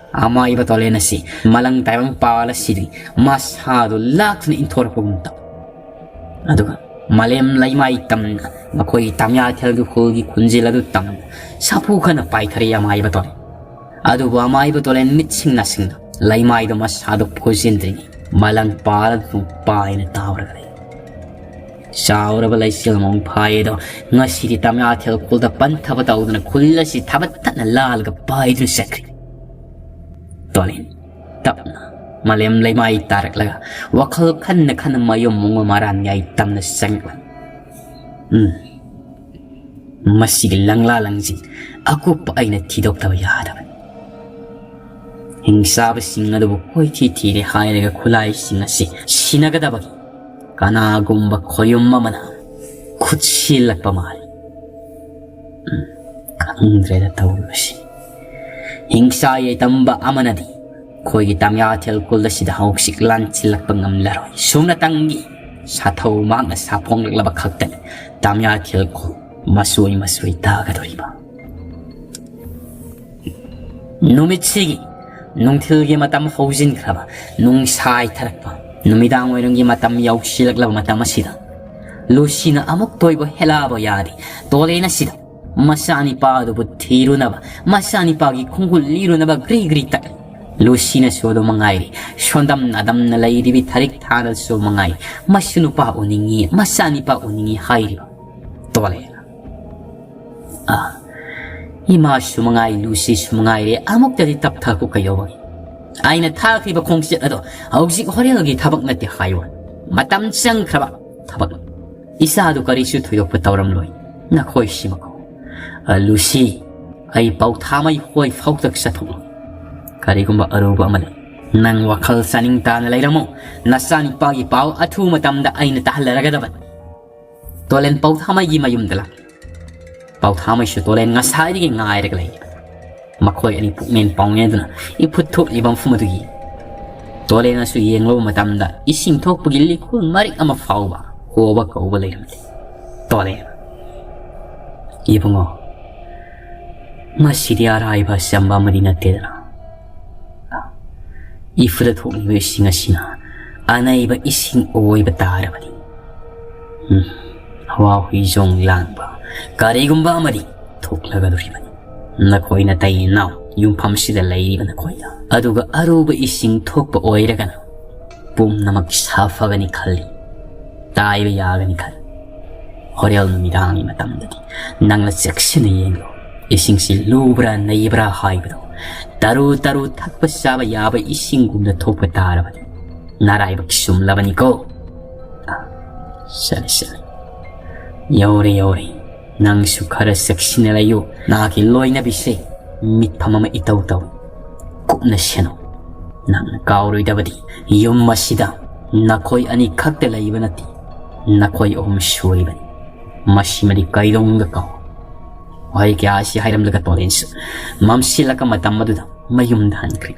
ꯑꯃꯥꯏꯕ ꯇꯣꯂꯦꯟ ꯑꯁꯤ ꯃꯂꯪ ꯇꯥꯏꯕꯪ ꯄꯥꯜ ꯑꯁꯤꯗꯤ ꯃꯁꯥꯗꯨ ꯂꯥꯛꯇꯨꯅ ꯏꯟꯊꯣꯔꯛꯄꯒꯨꯝ ꯇꯧ꯫ ꯑꯗꯨꯒ ꯃꯥꯂꯦꯝ ꯂꯩꯃꯥꯏ ꯇꯝꯅ ꯃꯈꯣꯏꯒꯤ ꯇꯥꯃꯤꯌꯥꯊꯦꯜꯒꯤ ꯈꯨꯜꯒꯤ ꯈꯨꯟꯖꯦꯜ ꯑꯗꯨ ꯇꯝꯅ ꯁꯥꯐꯨ ꯈꯟꯅ ꯄꯥꯏꯊꯔꯛꯏ ꯑꯃꯥꯏꯕ ꯇꯣꯂꯦꯟ꯫ ꯑꯗꯨꯕꯨ ꯑꯃꯥꯏꯕ ꯇꯣꯂꯦꯟ ꯃꯤꯠꯁꯤꯡ ꯅꯥꯁꯤꯡꯅ ꯂꯩꯃꯥꯏꯗꯣ ꯃꯁꯥꯗꯣ ꯐꯨꯖꯤꯟꯗ꯭ꯔꯤꯉꯩ ꯃꯂꯪ ꯄꯥꯜ ꯑꯗꯨ ꯄꯥꯏꯅ ꯇꯥꯎꯔꯒ ꯂꯩ꯫ ꯆꯥꯎꯔꯕ ꯂꯩꯆꯦꯜ ꯃꯑꯣꯡ ꯐꯥꯏ ꯑꯗꯣ ꯉꯁꯤꯗꯤ ꯇꯥꯃꯤꯌꯥꯊꯦꯜ ꯈꯨꯜꯗ ꯄꯟꯊꯕ ꯇꯧꯗꯅ ꯈꯨꯜ ꯑꯁꯤ ꯊꯥꯕꯠ ꯊꯠꯅ ꯂꯥꯜꯂꯒ ꯄꯥꯏꯗꯨꯅ ꯆꯠꯈ꯭ꯔꯦ꯫ ꯇꯣꯂꯦꯟ ꯇꯞꯅ ꯃꯥꯂꯦꯝ ꯂꯩꯃꯥꯏ ꯇꯥꯔꯛꯂꯒ ꯋꯥꯈꯜ ꯈꯟꯅ ꯈꯟꯅ ꯃꯌꯨꯝ ꯃꯨꯡ ꯃꯔꯥꯟ ꯌꯥꯏ ꯇꯝꯅ ꯆꯪꯂꯛꯂꯦ꯫ ꯎꯝ꯫ ꯃꯁꯤꯒꯤ ꯂꯪꯂꯥ ꯂꯪꯖꯤꯡ ꯑꯀꯨꯞꯄ ꯑꯩꯅ ꯊꯤꯗꯣꯛꯇꯕ ꯌꯥꯗꯕꯅꯤ꯫ ꯍꯤꯡꯆꯥꯕꯁꯤꯡ ꯑꯗꯨꯕꯨ ꯀꯣꯏꯊꯤ ꯊꯤꯔꯦ ꯍꯥꯏꯔꯒ ꯈꯨꯠꯂꯥꯏꯁꯤꯡ ꯑꯁꯤ ꯁꯤꯟꯅꯒꯗꯕꯒꯤ ꯀꯅꯥꯒꯨꯝꯕ ꯈꯣꯌꯨꯝ ꯑꯃꯅ ꯈꯨꯠ ꯁꯤꯜꯂꯛꯄ ꯃꯥꯜꯂꯤ꯫ ꯎꯝ, ꯈꯪꯗ꯭ꯔꯦꯗ ꯇꯧꯔꯤꯕꯁꯤ꯫ ꯍꯤꯡꯁꯥ ꯌꯩꯇꯝꯕ ꯑꯃꯅꯗꯤ ꯑꯩꯈꯣꯏꯒꯤ ꯇꯥꯃꯤꯌꯥꯊꯦꯜ ꯈꯨꯜ ꯑꯁꯤꯗ ꯍꯧꯖꯤꯛ ꯂꯥꯟꯁꯤꯜꯂꯛꯄ ꯉꯝꯂꯔꯣꯏ꯫ ꯁꯨꯞꯅꯇꯪꯒꯤ ꯁꯥꯊꯧ ꯃꯍꯥꯛꯅ ꯁꯥꯐꯣꯡꯂꯛꯂꯕ ꯈꯛꯇꯅꯤ ꯇꯥꯃꯤꯌꯥꯊꯦꯜ ꯈꯨꯜ ꯃꯁꯣꯏ ꯃꯁꯣꯏ ꯇꯥꯒꯗꯧꯔꯤꯕ꯫ ꯅꯨꯃꯤꯠꯁꯤꯒꯤ ꯅꯨꯡꯊꯤꯜꯒꯤ ꯃꯇꯝ ꯍꯧꯖꯤꯟꯈ꯭ꯔꯕ, ꯅꯨꯡꯁꯥ ꯍꯥꯏꯊꯔꯛꯄ, ꯅꯨꯃꯤꯗꯥꯡ ꯋꯥꯏꯔꯝꯒꯤ ꯃꯇꯝ ꯌꯧꯁꯤꯜꯂꯛꯂꯕ ꯃꯇꯝ ꯑꯁꯤꯗ ꯂꯨꯁꯤꯅ ꯑꯃꯨꯛꯇ ꯑꯣꯏꯕ ꯍꯦꯂꯥꯕ ꯌꯥꯗꯦ꯫ ꯇꯣꯂꯦꯟ ꯑꯁꯤꯗ ꯃꯆꯥꯅꯤꯄꯥ ꯑꯗꯨꯕꯨ ꯊꯤꯔꯨꯅꯕ, ꯃꯆꯥꯅꯤꯄꯥꯒꯤ ꯈꯣꯡꯒꯨꯜ ꯂꯤꯔꯨꯅꯕ ꯒ꯭ꯔꯤ ꯒ꯭ꯔꯤ ꯇꯛꯂꯤ꯫ ꯂꯨꯁꯤꯅꯁꯨ ꯑꯗꯨ ꯃꯉꯥꯏꯔꯤ꯫ ꯁꯣꯟꯗꯝ ꯅꯥꯗꯝꯅ ꯂꯩꯔꯤꯕꯤ ꯊꯔꯤꯛ ꯊꯥꯅꯁꯨ ꯃꯉꯥꯏ꯫ ꯃꯁꯨ ꯅꯨꯄꯥ ꯎꯅꯤꯡꯉꯤ, ꯃꯆꯥꯅꯤꯄꯥ ꯎꯅꯤꯡꯉꯤ ꯍꯥꯏꯔꯤꯕ ꯇꯣꯂꯦꯟ꯫ ꯑꯥ, ꯏꯃꯥꯁꯨ ꯃꯉꯥꯏ, ꯂꯨꯁꯤꯁꯨ ꯃꯉꯥꯏꯔꯦ, ꯑꯃꯨꯛꯇꯗꯤ ꯇꯞꯊꯈꯣ ꯀꯩꯗꯧꯕꯒꯤ? ꯑꯩꯅ ꯊꯥꯈ꯭ꯔꯤꯕ ꯈꯣꯡꯆꯠ ꯑꯗꯣ ꯍꯧꯖꯤꯛ ꯍꯣꯔꯦꯜꯒꯤ ꯊꯕꯛ ꯅꯠꯇꯦ ꯍꯥꯏꯌꯨ꯫ ꯃꯇꯝ ꯆꯪꯈ꯭ꯔꯕ ꯊꯕꯛꯅꯤ꯫ "ꯏꯆꯥꯗꯨ ꯀꯔꯤꯁꯨ ꯊꯣꯏꯗꯣꯛꯄ ꯇꯧꯔꯝꯂꯣꯏ꯫ ꯅꯈꯣꯏ ꯁꯤꯃꯀꯣ꯫ ꯑ, ꯂꯨꯁꯤ, ꯑꯩ ꯄꯥꯎꯊꯥꯃꯩ ꯍꯣꯏ ꯐꯥꯎꯇ ꯆꯠꯊꯣꯛꯂꯣꯏ꯫ ꯀꯔꯤꯒꯨꯝꯕ ꯑꯔꯨꯕ ꯑꯃ ꯂꯩ꯫ ꯅꯪ ꯋꯥꯈꯜ ꯆꯥꯅꯤꯡ ꯇꯥꯅ ꯂꯩꯔꯝꯃꯨ꯫ ꯅꯆꯥꯅꯤꯄꯥꯒꯤ ꯄꯥꯎ ꯑꯊꯨꯕ ꯃꯇꯝꯗ ꯑꯩꯅ ꯇꯥꯍꯜꯂꯔꯒꯗꯕꯅꯤ꯫" ꯇꯣꯂꯦꯟ ꯄꯥꯎꯊꯥꯃꯩꯒꯤ ꯃꯌꯨꯝꯗ ꯂꯥꯛꯏ꯫ ꯄꯥꯎꯊꯥꯃꯩꯁꯨ ꯇꯣꯂꯦꯟ ꯉꯁꯥꯏꯗꯒꯤ ꯉꯥꯏꯔꯒ ꯂꯩ꯫ ꯃꯈꯣꯏ ꯑꯅꯤ ꯄꯨꯛꯃꯦꯟ ꯄꯥꯎꯃꯦꯟꯗꯨꯅ ꯏꯐꯨꯠ ꯊꯣꯛꯂꯤꯕ ꯃꯐꯝ ꯑꯗꯨꯒꯤ ꯇꯣꯂꯦꯟꯅꯁꯨ ꯌꯦꯡꯂꯨꯕ ꯃꯇꯝꯗ ꯏꯁꯤꯡ ꯊꯣꯛꯄꯒꯤ ꯂꯤꯈꯨꯜ ꯃꯔꯤꯛ ꯑꯃ ꯐꯥꯎꯕ ꯍꯣꯕ ꯀꯧꯕ ꯂꯩꯔꯝꯗꯦ꯫ ꯇꯣꯂꯦꯟ, "ꯏꯕꯨꯡꯉꯣ, ꯃꯁꯤꯗꯤ ꯑꯔꯥꯏꯕ ꯑꯆꯝꯕ ꯑꯃꯗꯤ ꯅꯠꯇꯦꯗꯅ꯫ ꯏꯐꯨꯗ ꯊꯣꯛꯂꯤꯕ ꯏꯁꯤꯡ ꯑꯁꯤꯅ ꯑꯅꯩꯕ ꯏꯁꯤꯡ ꯑꯣꯏꯕ ꯇꯥꯔꯕꯗꯤ, ꯎꯝ, ꯍꯋꯥ ꯍꯨꯏꯖꯣꯡ ꯂꯥꯡꯕ ꯀꯔꯤꯒꯨꯝꯕ ꯑꯃꯗꯤ ꯊꯣꯛꯂꯒꯗꯧꯔꯤꯕꯅꯤ꯫ ꯅꯈꯣꯏ ꯅꯇꯩ ꯏꯅꯥꯎ ꯌꯨꯝꯐꯝꯁꯤꯗ ꯂꯩꯔꯤꯕ ꯅꯈꯣꯏꯗ ꯑꯗꯨꯒ ꯑꯔꯨꯕ ꯏꯁꯤꯡ ꯊꯣꯛꯄ ꯑꯣꯏꯔꯒꯅ ꯄꯨꯝꯅꯃꯛ ꯁꯥꯐꯒꯅꯤ ꯈꯜꯂꯤ, ꯇꯥꯏꯕ ꯌꯥꯒꯅꯤ ꯈꯜꯂꯤ꯫ ꯍꯣꯔꯦꯟ ꯅꯨꯃꯤꯗꯥꯡꯒꯤ ꯃꯇꯝꯗꯗꯤ ꯅꯪꯅ ꯆꯦꯛꯁꯤꯟꯅ ꯌꯦꯡꯂꯣ꯫ ꯏꯁꯤꯡꯁꯤ ꯂꯨꯕ꯭ꯔꯥ ꯅꯩꯕ꯭ꯔꯥ ꯍꯥꯏꯕꯗꯣ ꯇꯔꯨ ꯇꯔꯨ ꯊꯛꯄ ꯆꯥꯕ ꯌꯥꯕ ꯏꯁꯤꯡꯒꯨꯝꯅ ꯊꯣꯛꯄ ꯇꯥꯔꯕꯗꯤ ꯅꯔꯥꯏꯕꯛ ꯆꯨꯝꯂꯕꯅꯤꯀꯣ꯫" ꯑ, ꯆꯠꯂꯦ, ꯆꯠꯂꯦ꯫ ꯌꯧꯔꯦ, ꯌꯧꯔꯦ꯫ ꯅꯪꯁꯨ ꯈꯔ ꯆꯦꯛꯁꯤꯟꯅ ꯂꯩꯌꯨ꯫ ꯅꯍꯥꯛꯀꯤ ꯂꯣꯏꯅꯕꯤꯁꯦ ꯃꯤꯠꯐꯝ ꯑꯃ ꯏꯇꯧ ꯇꯧꯏ꯫ ꯀꯨꯞꯅ ꯁꯦꯟꯅꯧ꯫ ꯅꯪꯅ ꯀꯥꯎꯔꯣꯏꯗꯕꯗꯤ ꯌꯨꯝ ꯑꯁꯤꯗ ꯅꯈꯣꯏ ꯑꯅꯤꯈꯛꯇ ꯂꯩꯕ ꯅꯠꯇꯦ꯫ ꯅꯈꯣꯏ ꯑꯍꯨꯝ ꯁꯨꯔꯤꯕꯅꯤ꯫ ꯃꯁꯤꯃꯗꯤ ꯀꯩꯗꯧꯅꯨꯡꯗ ꯀꯥꯎ꯫ ꯋꯥꯍꯩ ꯀꯌꯥ ꯑꯁꯤ ꯍꯥꯏꯔꯝꯂꯒ ꯇꯣꯂꯦꯟꯁꯨ ꯃꯝꯁꯤꯜꯂꯛꯄ ꯃꯇꯝ ꯑꯗꯨꯗ ꯃꯌꯨꯝꯗ ꯍꯟꯈ꯭ꯔꯦ꯫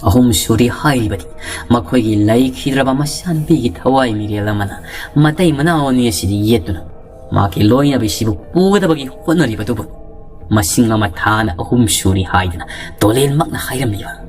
ꯑꯍꯨꯝ ꯁꯨꯔꯤ ꯍꯥꯏꯔꯤꯕꯗꯤ ꯃꯈꯣꯏꯒꯤ ꯂꯩꯈꯤꯗ꯭ꯔꯕ ꯃꯆꯥꯅꯨꯄꯤꯒꯤ ꯊꯋꯥꯏ ꯃꯤꯔꯦꯜ ꯑꯃꯅ ꯃꯇꯩ ꯃꯅꯥꯎ ꯑꯅꯤ ꯑꯁꯤꯗ ꯌꯦꯠꯇꯨꯅ ꯃꯍꯥꯛꯀꯤ ꯂꯣꯏꯅꯕꯤꯁꯤꯕꯨ ꯄꯨꯒꯗꯕꯒꯤ ꯍꯣꯠꯅꯔꯤꯕꯗꯨꯕꯨ ꯃꯁꯤꯡ ꯑꯃ ꯊꯥꯅ ꯑꯍꯨꯝ ꯁꯨꯔꯤ ꯍꯥꯏꯗꯅ ꯇꯣꯂꯦꯟꯃꯛꯅ ꯍꯥꯏꯔꯝꯂꯤꯕ꯫